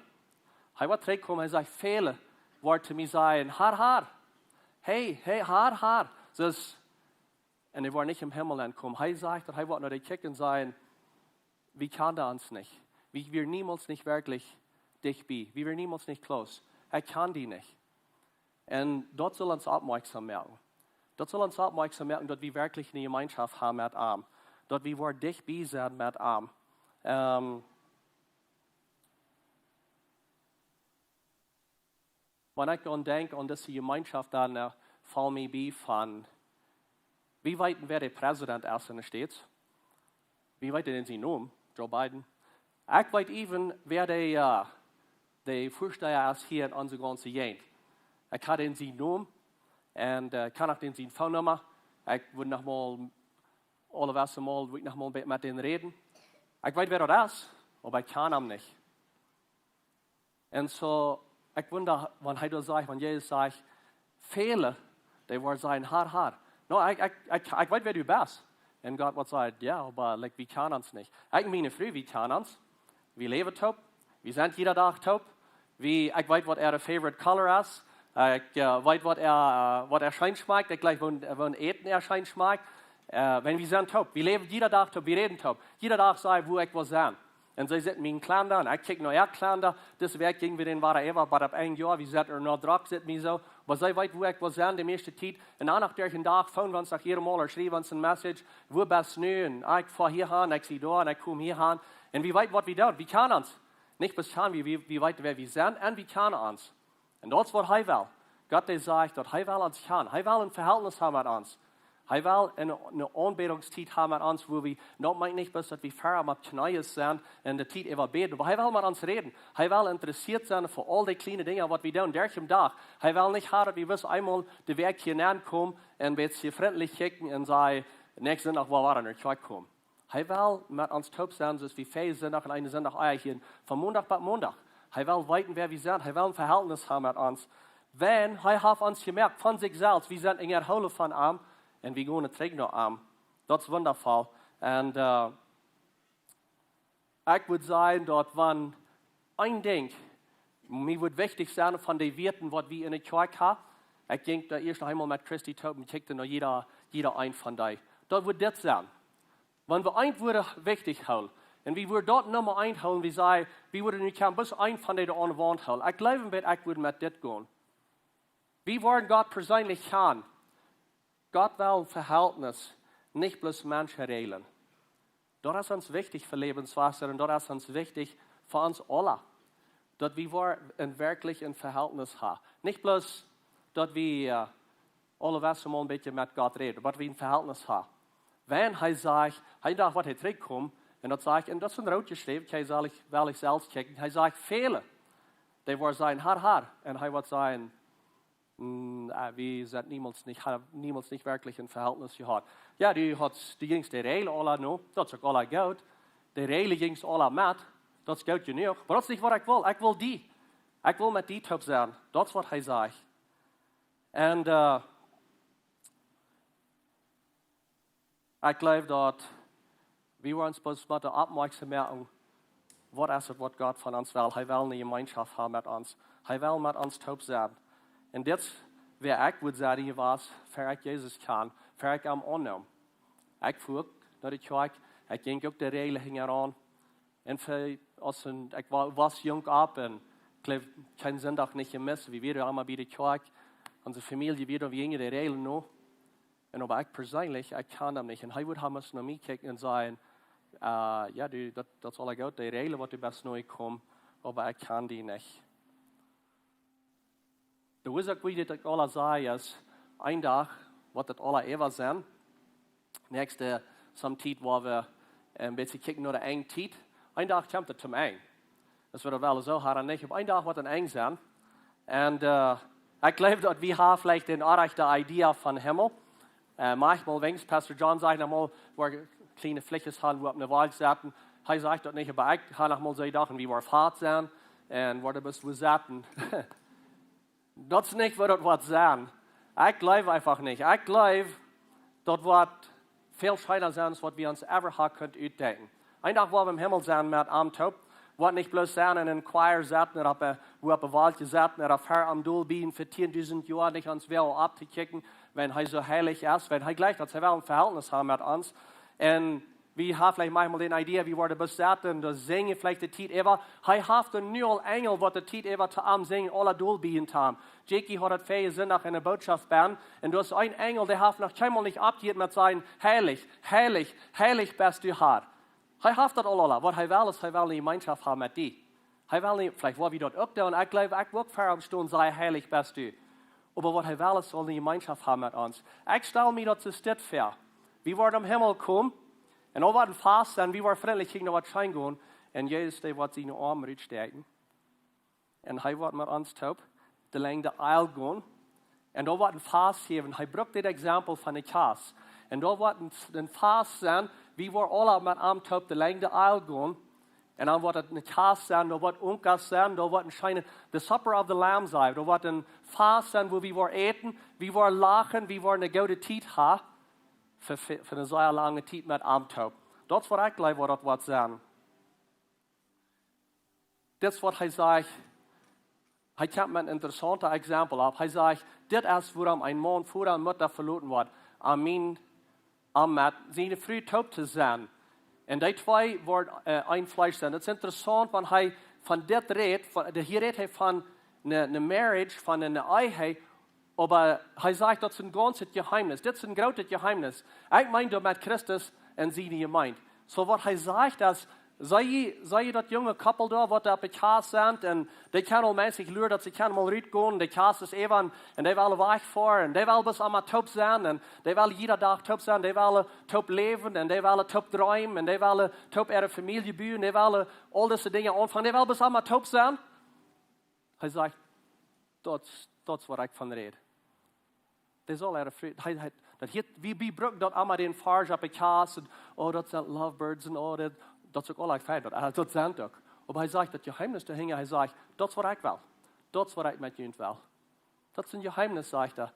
hee woat trigjkomen, hee sajcht, väle woaren to mie sajen: "Herr, Herr, hey, hey, Herr, Herr." Soo es, un dee woaren nich em Himmel aunkomen. Hee sajcht daut, hee woat no dee kjikjen un sajen: "Wie kjanden ons nich. Wie, wie wieren niemols nich werkjlich dicht bie. Wie wieren niemols nich close. Ekj kjan die nich." Un daut saul ons oppmoakjsom moaken. Daut saul ons oppmoakjsom moaken, daut wie werkjlich eene Jemeenschoft haben met am. Daut wie woaren dicht bie sennen met am. Ähm, wan ekj aun denkj, aun dise Jemeenschoft, dan äh, faul mie bie von, wie weeten, wäa de Präsident es en de States. Wie weeten dän sienen Nomen, Joe Biden. Ekj weet even, wäa de, äh, de Väasteha es hia en onse gaunze Jäajent. Ekj hab dän sienen Nomen un äh, kaun uk dän siene Phone Nummer. Ekj wudd noch mol, aule wesse mol, wudd ekj noch mol met dän räden. Ekj weet, wäa daut es, oba ekj kaun am nich. Un soo, ekj wunda, wan hee doa sajcht, wan Jesus sajcht, väle, dee woaren sajen: "Herr, Herr." No, ekj, ekj, ekj, ekj weet, wäa du best. Un Gott woat sajen: "Jo, oba like, wie kjanen ons nich." Ekj un miene Fru, wie kjanen ons. Wie läwen toop. Wie sent jieda Dach toop. Wie, ekj weet, waut äare favorite color es. Ekj äh, weet, waut äa, äh, waut äa scheen schmakjt. Ekj jleich, woo, woo Äten äa scheen schmakjt. Äh, wan wie sent toop. Wie läwen jieda Dach toop. Wie räden toop. Jieda Dach saj ekj, wua ekj well sennen. Un see sitt mien Kalenda un ekj kjikj no äa Kalenda. Dise Wäakj jinj wie dän wada äwa, oba opp een Joa, wie sent noch drock, sitt mie soo. Oba see weet, wua ekj well sennen, de mieeschte Tiet. Un dan noch derch dän Dach, phone wie ons noch jieda Mol, ooda schriew wie ons een Message: "Wua best nu?" Un ekj foa hia han, ekj sie doa, un ekj kom hia han. Un wie weeten, waut wie doonen. Wie kjanen ons. Nich bloos kjanen, wie, wie, wie weeten, wäa wie sent, un wie kjanen ons. Un daut es, waut hee well. Gott, dee sajcht, daut hee well ons kjanen. Hee well een Vehältnis haben met ons. Hee well eene, eene Aunbädungstiet haben met ons, wua wie, daut meent nich bloos, daut wie ver am opp Kjneeen sent un de Tiet äwa bäden, oba hee well met ons räden. Hee well interessieet sennen fa aul dee kjliene Dinja, waut wie doonen derch dän Dach. Hee well nich haben, daut wie bloos eemol de Wäakj hia nenkomen un een bät frintlich kjikjen un sajen: "Näakjsten Sindach woa wie wada no Kjoakj komen." Hee well met ons toop sennen, soo aus wie väajen Sindach un eenen Sindach ea hia, von Mondach bat Mondach. Hee well weeten, wäa wie sent. Hee well een Vehältnis haben met ons. Wan hee haft ons jemoakt von sikj selfst, wie sent enjehoolen von am un wie gonen trigj no am. Daut es wundavoll. Un äh, ekj wudd sajen, daut wan een Dinkj mie wudd wichtich sennen von dee Wieed, waut wie en de Kjoakj haben, ekj jinkj doa ieescht noch eemol met Christy toop un kjikjt no jieda, jieda een von dee. Daut wudd dit sennen. Wan wie eent wudden wichtich hoolen, un wie wudden daut Numma eent hoolen, wie sajen, wie wudden nu kjennen bloos eent von dee aun de Waunt hoolen. Ekj jleew, ekj wudd met dit gonen. Wie woaren Gott perseenlich kjanen. Gott well een Vehältnis, nich bloos Menschen räden. Daut es ons wichtich fa Läwenswota un daut es ons wichtich fa ons aula. Daut wie woaren een werkjlich een Vehältnis haben. Nich bloos, daut wie äh, aule Wäakj mol een bät met Gott räden, oba wie een Vehältnis haben. Wan hee sajcht, hee docht, waut hee trigjkomen, un daut sajcht, un daut es en root jeschräwen, ekj saul, well ekj selfst kjikjen. Hee sajcht, väle, dee woaren sajen: "Herr, Herr." Un hee woat sajen: "Mm, äh, wie sent niemols nich, haben niemols nich werkjlich een Vehältnis jehaut." Jo, du hast, du jinjst de Räajlen aula no, daut es uk aula goot. De Räajlen jinjst aula met, daut es goot jenuach. Oba daut es nich, waut ekj well. Ekj well die. Ekj well met die toop sennen. Daut es, waut hee sajcht. Un äh, ekj jleew, daut wie woaren ons bloos motten oppmoakjsom moaken, waut es daut, waut Gott von ons well. Hee well eene Jemeenschoft haben met ons. Hee well met ons toop sennen. Un dit es, wäa ekj wudd sennen jewast, ver ekj Jesus kjand, ver ekj am aunneem. Ekj foa no de Kjoakj, ekj jinkj uk de Räajlen hinjaraun. Un ver, aus een, ekj wa-, wia junk opp un ekj jleew, kjeen Sindach nich jemist. Wie wieren emma bie de Kjoakj. Onse Famielje wia, wie jinjen de Räajlen no. Un oba ekj perseenlich, ekj kjand am nich. Un hee wudd haben must no mie kjikjen un sajen: "Äh, jo, du, daut, daut es aula goot, de Räajlen, waut du best nojekomen, oba ekj kjan die nich." De Uasoak, wuarom ekj dit aula saj, es, een Dach woat daut aula äwa sennen. Näakjste, some Tiet, wua wie een bät kjikjen no de Enj Tiet. Een Dach kjemt et toom Enj. Daut woat wel soo hia nich. Opp een Dach woat een Enj sennen. Un äh, ekj jleew, daut wie haben veleicht de orrajchte Idee von Himmel. Äh, maunchmol, wan Pastor John sajcht noch mol, wua kjliene Flichjes han, wua opp ne Wolkj sitten. Hee sajcht daut nich, oba ekj hab noch mol soo jedocht, un wie woaren fat sennen, un woaren bloos wua sitten. Daut es nich, woo daut woat sennen. Ekj jleew eefach nich. Ekj jleew, daut woat väl scheena sennen, aus waut wie ons ever haben kunt utdenkjen. Een Dach woa wie em Himmel sennen met am toop. Woat nich bloos sennen en een Choir sitten, ooda opp, äh, wua opp de Wolkj sitten, ooda ver am dol bie fa tiendusent Joa, nich ons wada opptokjikjen, wan hee soo heilich es, wan hee jlikjt, daut hee well een Vehältnis haben met ons. Un Wie haben veleicht maunchmol de Idee, wie woaren bloos sitten, doa sinjen veleicht de Tiet äwa. Hee haft nu aul Enjel, waut de Tiet äwa to am sinjen, aula dol bie am. Jackie haud daut väaje Sindach enne Bootschoft bie, un doa es een Enjel, dee haft noch kjeenmol nich oppjehieet met sajen: Heilich, heilich, heilich best du, Herr. Hee haft daut aul, aula. Waut hee well, es, hee well ne Jemeenschoft haben met die. Hee well nich, veleicht woa wie daut uk doonen. Ekj jleew, ekj woa uk ver am stonen, sajen: Heilich best du. Oba waut hee well, es, saul ne Jemeenschoft haben met ons. Ekj stal mie daut soo dit väa. Wie woaren em Himmel komen, un aul woat een Fast sennen, wie woaren frintlich kjikjen, daut woat scheen gonen. Un Jesus, dee woat siene Oarm rutstäakjen. Un hee woat met ons toop de Lenjd de Aisle gonen. Un doa woat een Fast jäwen. Hee brukt dit Exempel von de Kjast. Un doa woat een, een Fast sennen, wie woaren aula met am toop de Lenjd de Aisle gonen. Un dan woat et een Kjast sennen, doa woat Unkas sennen, doa woat een scheene, the Supper of the Lamb sennen. Doa woat een Fast sennen, wua wie woaren äten, wie woaren lachen, wie woaren ne goode Tiet haben, fa, fa, fa ne sea lange Tiet met am toop. Daut es waut ekj jleew, waut daut woat sennen. Dit es waut hee sajcht. Hee kjemt met een interessauntet Exempel opp. Hee sajcht: Dit es wuarom een Maun Voda un Mutta veloten woat, om met, om met siene Fru toop to sennen. Un dee twee woaren, äh, een Fleesch sennen. Daut es interessaunt, wan hee von dit rät, von, de, hia rät hee von ne, ne marriage, von ne Ehe, oba hee sajcht, daut es een gaunzet Jeheemnis. Dit es een grootet Jeheemnis. Ekj meen doamet Christus un siene Jemeent. Soo waut hee sajcht es, see jie, see jie daut junge Koppel doa, waut doa opp de Kjast sent, un dee kjennen aul meist luren, daut see kjennen mol rutgonen, de Kjast es äwa, un dee wellen wajch foaren, un dee wellen bloos emma toop sennen, un dee wellen jieda Dach toop sennen, dee wellen toop läwen, un dee wellen toop dreemen, un dee wellen toop äare Famielje buen, dee wellen aul dise Dinja aunfangen, dee wellen bloos emma toop sennen. Hee sajcht, daut, daut es waut ekj von räd. Dee saul äare Fru, hee, hee, daut hia, wie, wie brucken daut emma dän Varsch opp de Kjast, un, oh, daut sent lovebirds, un, oh, daut, daut es uk aula fein, daut, äh, daut sent uk. Oba hee sajcht, daut Jeheemnis doahinja, hee sajcht, daut es waut ekj well. Daut es waut ekj met junt well. Daut es een Jeheemnis, sajcht hee.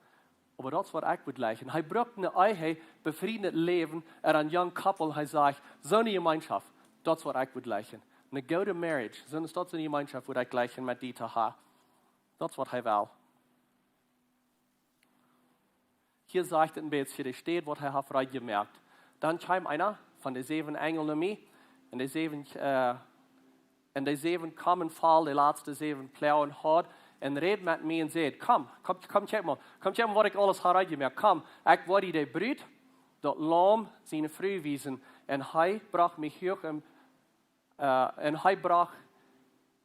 Oba daut es waut ekj wudd jleichen. Hee brukt ne Ehe, befrieendet Läwen, un een jung Koppel, hee sajcht, soone Jemeenschoft, daut es waut ekj wudd jleichen. Ne goode marriage, soone, daut es ne Jemeenschoft, wudd ekj jleichen met die to haben. Daut es waut hee well. Hia sajcht et een bät, hia de Städ, waut hee haft reed jemoakt. Dan kjeem eena von de säwen Enjel no mie, un de säwen, äh, un de säwen Kamen voll, de latste säwen Ploagen haud, un räd met mie un säd: Komm, komm, komm, kjikj mol, komm, kjikj mol, waut ekj aules hab reed jemoakt. Komm, ekj woa die de Brut, daut Laum, siene Fru wiesen. Un hee brocht mie huach em, äh, un hee brocht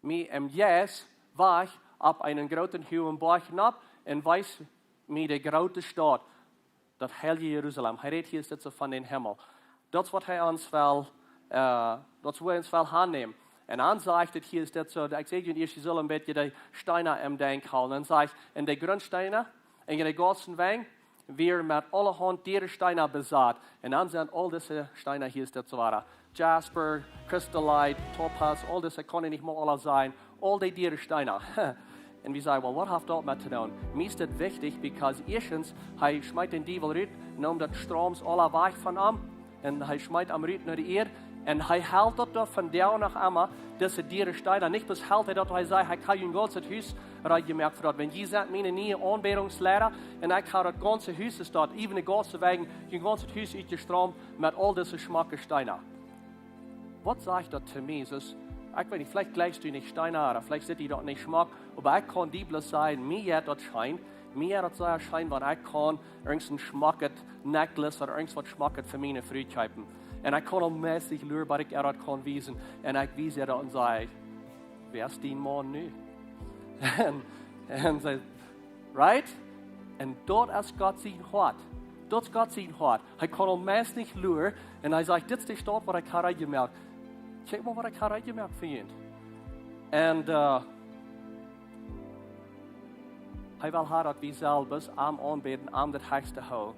mie em Jeist wajch opp eenen grooten huagen Boajch nopp un wees mie de groote Staut, daut heilje Jerusalem. Hee rät hia es dit soo von dän Himmel. Daut es waut hee ons well, äh, daut es wua hee ons well aunnämen. Un dan sajcht et hia es dit soo, ekj saj junt ieescht, jie sellen een bät de Steena em Denkj hoolen. Dan sajcht, un de Grundsteena, un de gaunze Wenj, wieren met aulahaunt diere Steena besat. Un dan sent aul dise Steena hia es dit soo wada. Jasper, Chrysolite, Topaz, aul dise kaun ekj nich mea aula sajen. Aul dee diere Steena. Un wie sajen, well, waut haft daut met to doonen? Mie es dit wichtich, because ieeschtens, hee schmeet dän Diewel rut, neem daut Straums aula wajch von am. Un hee schmeet am rut no de Ieed. Un hee helt daut doa vondoag noch emma, dise diere Steena. Nich bloos helt hee daut, hee sajcht, ekj hab jun gaunzet Hus reed jemoakt fa daut. Wan jie sent miene niee Aunbädungsleida, un ekj hab daut gaunze Hus es daut, even de gaunze Wenj, jun gaunzet Hus utjestraumt met aul dise schmocke Steena. Waut sajcht daut to mie? Soo, ekj weet nich, veleicht jleichst du nich Steena, ooda veleicht sent dee daut nich schmock, oba ekj kaun die bloos sajen, mie jeit daut scheen, mie jeit daut sea scheen, wan ekj kaun irjent een schmocket necklace ooda irjent waut schmocket fa miene Fru kjeepen. Un ekj kaun aul meist luren, waut ekj äa daut kaun wiesen. Un ekj wies äa daut un saj: Wäa es dien Maun nu? Un, un see, right? Un daut es Gott sien Hoat. Daut es Gott sien Hoat. Hee kaun aul meist luren. Un hee sajcht: Dit es de Staut, waut ekj hab reed jemoakt. Kjikj mol, waut ekj hab reed jemoakt fa junt. Un, äh, hee well haben, daut wie selfst am aunbäden, am daut hechste hoolen.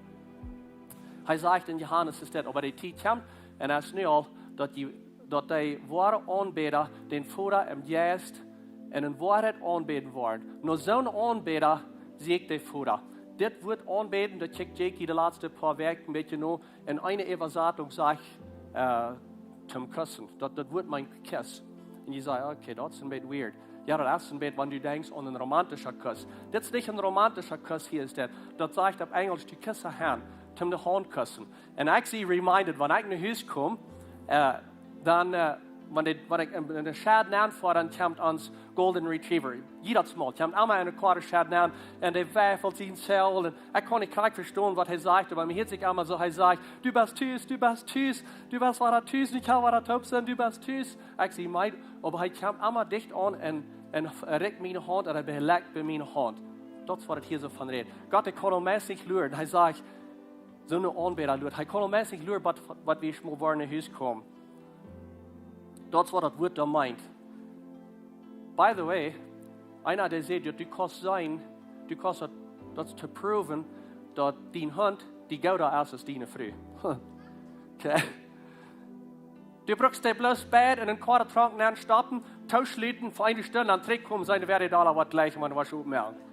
Hee sajcht en Johanes es dit, oba de Tiet kjemt, un es nu aul, daut dee, daut dee woare Aunbäda dän Voda em Jeist un en Woarheit aunbäden woaren. No soone Aunbäda sie ekj de Voda. Dit Wuat aunbäden, daut kjikj Jackie de latste poa Wäakj een bät no, un eene Äwasatunk sajcht, äh, toom Kussen. Daut, daut Wuat meent Kuss. Un jie sajen, okay, daut es een bät weird. Jo, daut es een bät, wan du denkjst aun een romantischa Kuss. Dit es nich een romantischa Kuss, hia es dit. Daut sajcht opp Enjelsch to kiss a hand, toom de Haunt kussen. Un ekj sie reminded, wan ekj no Hus kom, Äh, dan, äh, wan de, wan ekj en, en de Schad nenn foa, dan kjemt ons Golden Retriever. Jiedet Mol kjemt emma en de Koare Schad nenn un dee weifelt sien Fell. Un ekj kaun nich krakjt vestonen, waut hee sajcht, oba mie hieet sikj emma soo, hee sajcht: "Du best tus, du best tus, du best wada tus, ekj well wada toop sennen, du best tus." Ekj sie meed, oba hee kjemt emma dicht aun un, un rikjt miene Haunt un hee belekjt bie miene Haunt. Daut es, waut et hia soo von rät. Gott, dee kaun aul meist nich luren. Hee sajcht, soo een Aunbäda luat. Hee kaun aul meist nich luren, waut, waut wie schmock woaren no Hus komen. Daut es, waut daut Wuat doa meent. By the way, eena, dee sajcht, daut du kaust sennen, du kaust daut, daut to proowen, daut dien Haunt die gooda es aus diene Fru. Okay. Du brukst dee bloos beid en een Koatetronk nenn stoppen, tooschluten fa eene Stund, dan trigjkomen, sent wäa dee Dolla waut jlikj, wan du waut opmoakst.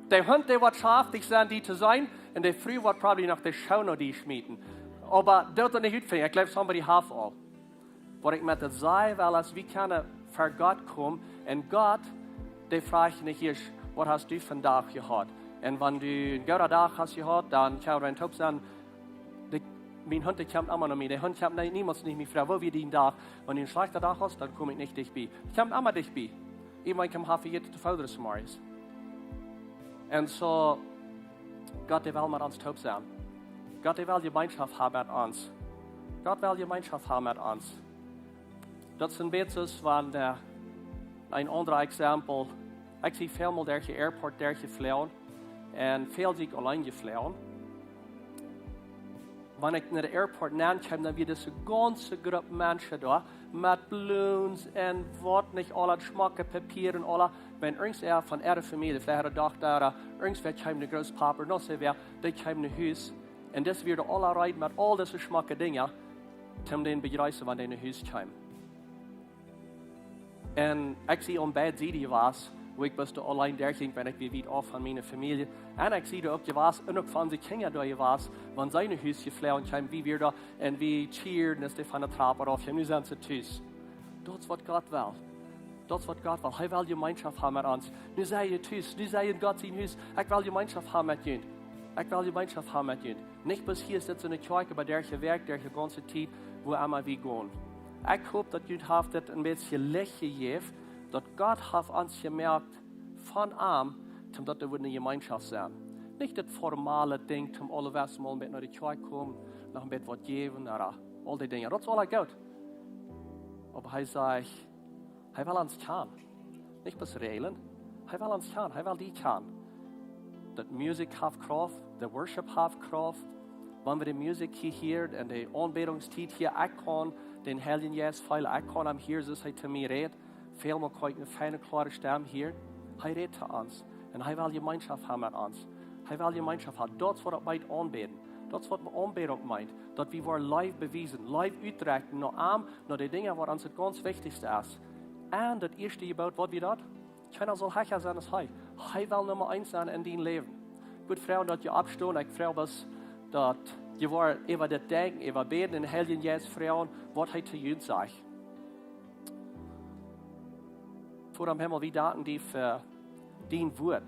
De Haunt, dee woat schaftich sennen, die to seenen, un de Fru woat probably noch de Schoo no die schmieten. Oba daut es nich utfinjen. Ekj jleew, somebody haft aul. Waut ekj met daut sajen well, es, wie kjennen ver Gott komen, un Gott, dee frajcht nich ieescht: "Waut hast du vondoag jehaut?" Un wan du een gooden Dach hast jehaut, dan kjenn wie toop sennen. De, mien Haunt, dee kjemt emma no mie. De Haunt kjemt nie-, niemols no mie froagen: "Woo wia dien Dach?" Wan du een schlajchten Dach hast, dan kom ekj nich dicht bie. Ekj kom emma dicht bie. Ekj meen, ekj hab vejäten to foodren zemorjes. Un soo, Gott, dee well met ons toop sennen. Gott, dee well Jemeenschoft haben met ons. Gott well Jemeenschoft haben met ons. Daut es een bät soo aus wan, äh, een aundret Exempel. Ekj sie väl mol derch de Airport derchjefloagen un väl sie ekj auleen jefloagen. Wan ekj no de Airport nenn kjeem, dan wia dise gaunze Grupp Menschen doa, met Balloons un waut nich aules, schmocke Papieren un aules. Wan irjentwäa von äare Famielje, veleicht äare Dochta, ooda irjentwäa kjeem, de Grootpapa, noch soo wäa, dee kjeem no Hus. Un dee wieren aula reed met aul dise schmocke Dinja, om dän to bejreessen, wan dee no Hus kjeem. Un ekj sie aun beid Sieden jewast, wua ekj bloos auleen derchjinkj, wan ekj wia wiet auf von miene Famielje. Un ekj sie doa uk jewast, un uk von de Kjinja doa jewast, wan see no Hus jefloagen kjeemen, wie wieren doa, un wie cheered, aus dee von de Trap rauf kjeemen: "Nu sent see tus." Daut es, waut Gott well. Daut es, waut Gott well. Hee well Jemeenschoft haben met ons. "Nu sent jie tus, nu sent jie en Gott sien Hus. Ekj well Jemeenschoft haben met junt. Ekj well Jemeenschoft haben met junt." Nich bloos hia sitt en de Kjoakj, oba derch de Wäakj, derch de gaunze Tiet, wua emma wie gonen. Ekj hop, daut junt haft dit een bät Licht jejäft, daut Gott haft ons jemoakt von am, om daut wie eene Jemeenschoft sent. Nich daut formale Dinkj, om aule Wäakj mol een bät no de Kjoakj komen, noch een bät waut jäwen, ooda aul dee Dinja. Daut es aula goot. Oba hee sajcht, hee well ons kjanen. Nich bloos Räajlen. Hee well ons kjanen. Hee well die kjanen. Daut Musikj haft Krauft, de Worship haft Krauft. Wan wie de Musikj hia hieren un de Aunbädungstiet hia, ekj kaun dän Heiljen Jeist feelen, ekj kaun am hieren, soo aus hee to mie rät. Väl mol kaun ekj eene feine, kloare Stemm hieren. Hee rät to ons. Un hee well Jemeenschoft haben met ons. Hee well Jemeenschoft haben. Daut es, waut daut meent, aunbäden. Daut es, waut Aunbädunk meent. Daut wie woaren Leew bewiesen, Leew utdrekjen no am, no de Dinja, waut ons daut gaunz wichtichste es. Un daut ieeschte Jeboot, waut wia daut? Kjeena saul hecha sennen aus hee. Hee well Numma eent sennen en dien Läwen. Ekj wudd froagen, daut jie oppstonen. Ekj froag bloos, daut jie woaren äwa dit denkjen, äwa bäden, dän Heiljen Jeist froagen, waut hee to junt sajcht. Voda em Himmel, wie danken die fa dien Wuat,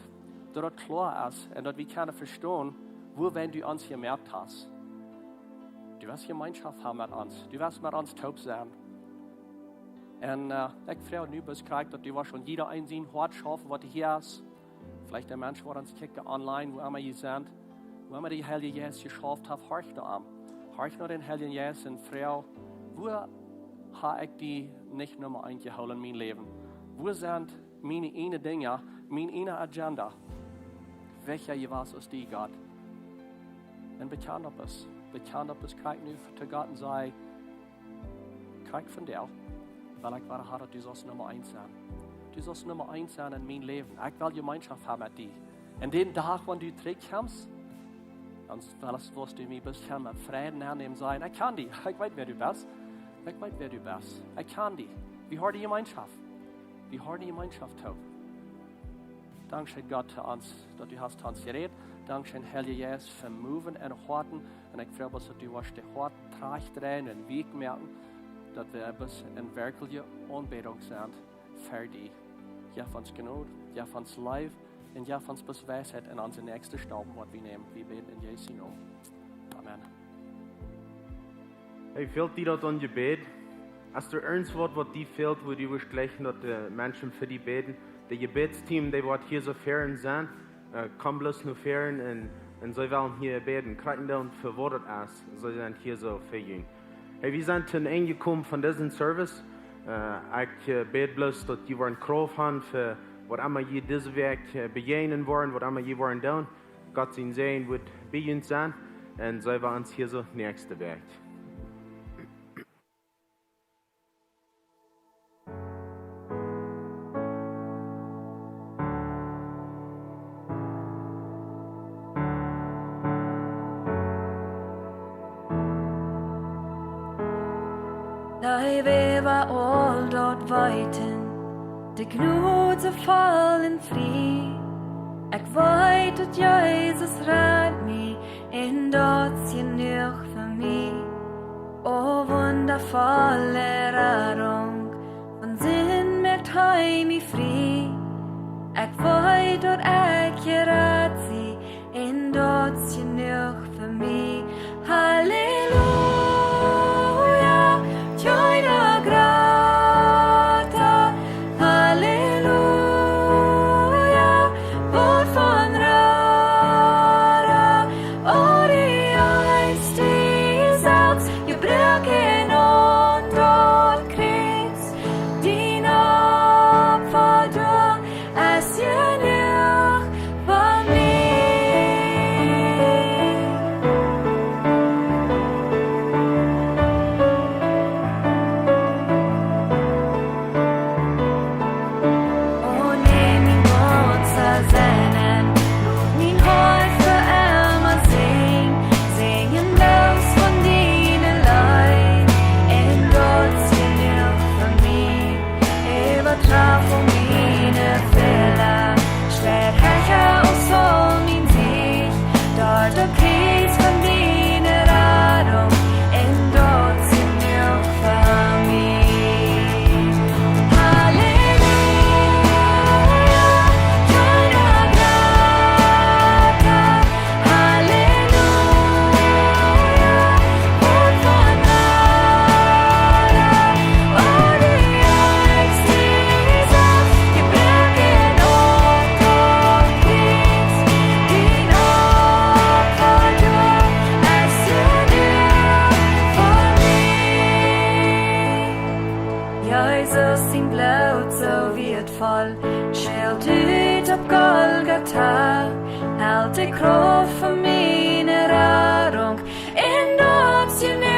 daut daut kloa es un daut wie kjennen vestonen, wuawäajen du ons jemoakt hast. Du west Jemeenschoft haben met ons. Du west met ons toop sennen. Un, äh, ekj froag nu bloos krakjt, daut du woascht aun jieda een sien Hoat schaufen, waut hia es. Veleicht de Menschen, waut ons kjikjen online, wua emma jie sent, wua emma de Heilje Jeist jeschauft haft, horch no am. Horch no dän Heiljen Jeist un froag: "Wua hab ekj die nich Numma eent jehoolen en mien Läwen? Wua sent miene eejne Dinja, miene eejne Agenda wichtja jewast aus die, Gott?" Un bekjan daut bloos. Bekjan daut bloos krakjt nu to Gott un saj: "Krakjt vondoag well ekj wada haben, daut du saust Numma eent sennen. Du saust Numma eent sennen en mien Läwen. Ekj well Jemeenschoft haben met die." Un dän Dach, wan du trigjkjemst, dan woascht, woascht du mie bloos kjennen met Freid aunnämen, sajen: "Ekj kjan die. Ekj weet, wäa du best. Ekj weet, wäa du best. Ekj kjan die. Wie haben Jemeenschoft. Wie haben Jemeenschoft toop." Dankscheen, Gott, to ons, daut du hast to ons jerät. Dankscheen, Heilja Jeist, fa moven en Hoaten. Un ekj froag bloos, daut du woascht de Hoaten trajchtdreien un weekj moaken, daut wie bloos en werkjliche Aunbädunk sent fa die. Jeff ons Jnod, jeff ons Leew un jeff ons bloos Weisheit en onse näakjste Staupen, waut wie nämen. Wie bäden en Jesu Nomen. Amen. Hey, fält die daut aun Jebäd? Aus du irjentwaut, waut die fält, wua du wurscht jleichen, daut de Menschen fa die bäden, de Jebädsteam, dee woat hia soo väaren sennen, äh, komm bloos no väaren un, un see wellen hia bäden. Krakjt dan fa waut daut es, see sent hia soo fa junt. Hey, wie sent aum Enj jekomen von disen Service. Äh, ekj, äh, bäd bloos, daut jie woaren Krauft haben fa waut emma jie dise Wäakj, äh, bejäajnen woaren, waut emma jie woaren doonen. Gott sien Säajen woat bie junt sennen. Un see woaren ons hia soo näakjste Wäakj. Dee wäa aul daut weeten, de Jnod soo voll un frie. Ekj weet, daut Jesus rat mie, un daut es jenuach fa mie. O wundavolle Radunk, von Sind moakt hee mie frie. Ekj weet, daut ekj jerat sie, un daut es jenuach fa mie. Halleluja, te oingrata. Halleluja, waut fa rara. O, du jeefst die selfst, jebroaken aun daut Kjriez. Dien Opfa doa es jenuach fa mie. O, nemm mien gaunzet Sennen, lot mien Hoat fa emma sinjen, sinjen bloos von diene Leew, un daut es jenuach fa mie. Äwa Traf un miene Fäla, steit hecha aus aul mien Siech, doa daut Kjriez von diene Radunk, un daut es jenuach fa mie. Halleluja, te oingrata. Halleluja, waut fa rara. O, du jeefst die selfst, jebroaken aun daut Kjriez. Dien Opfa doa es jenuach fa mie. Jesus sien Bloot soo wieetvoll, schelt ut opp Golgata, helt de Krauft von miene Radunk, un daut es jenuach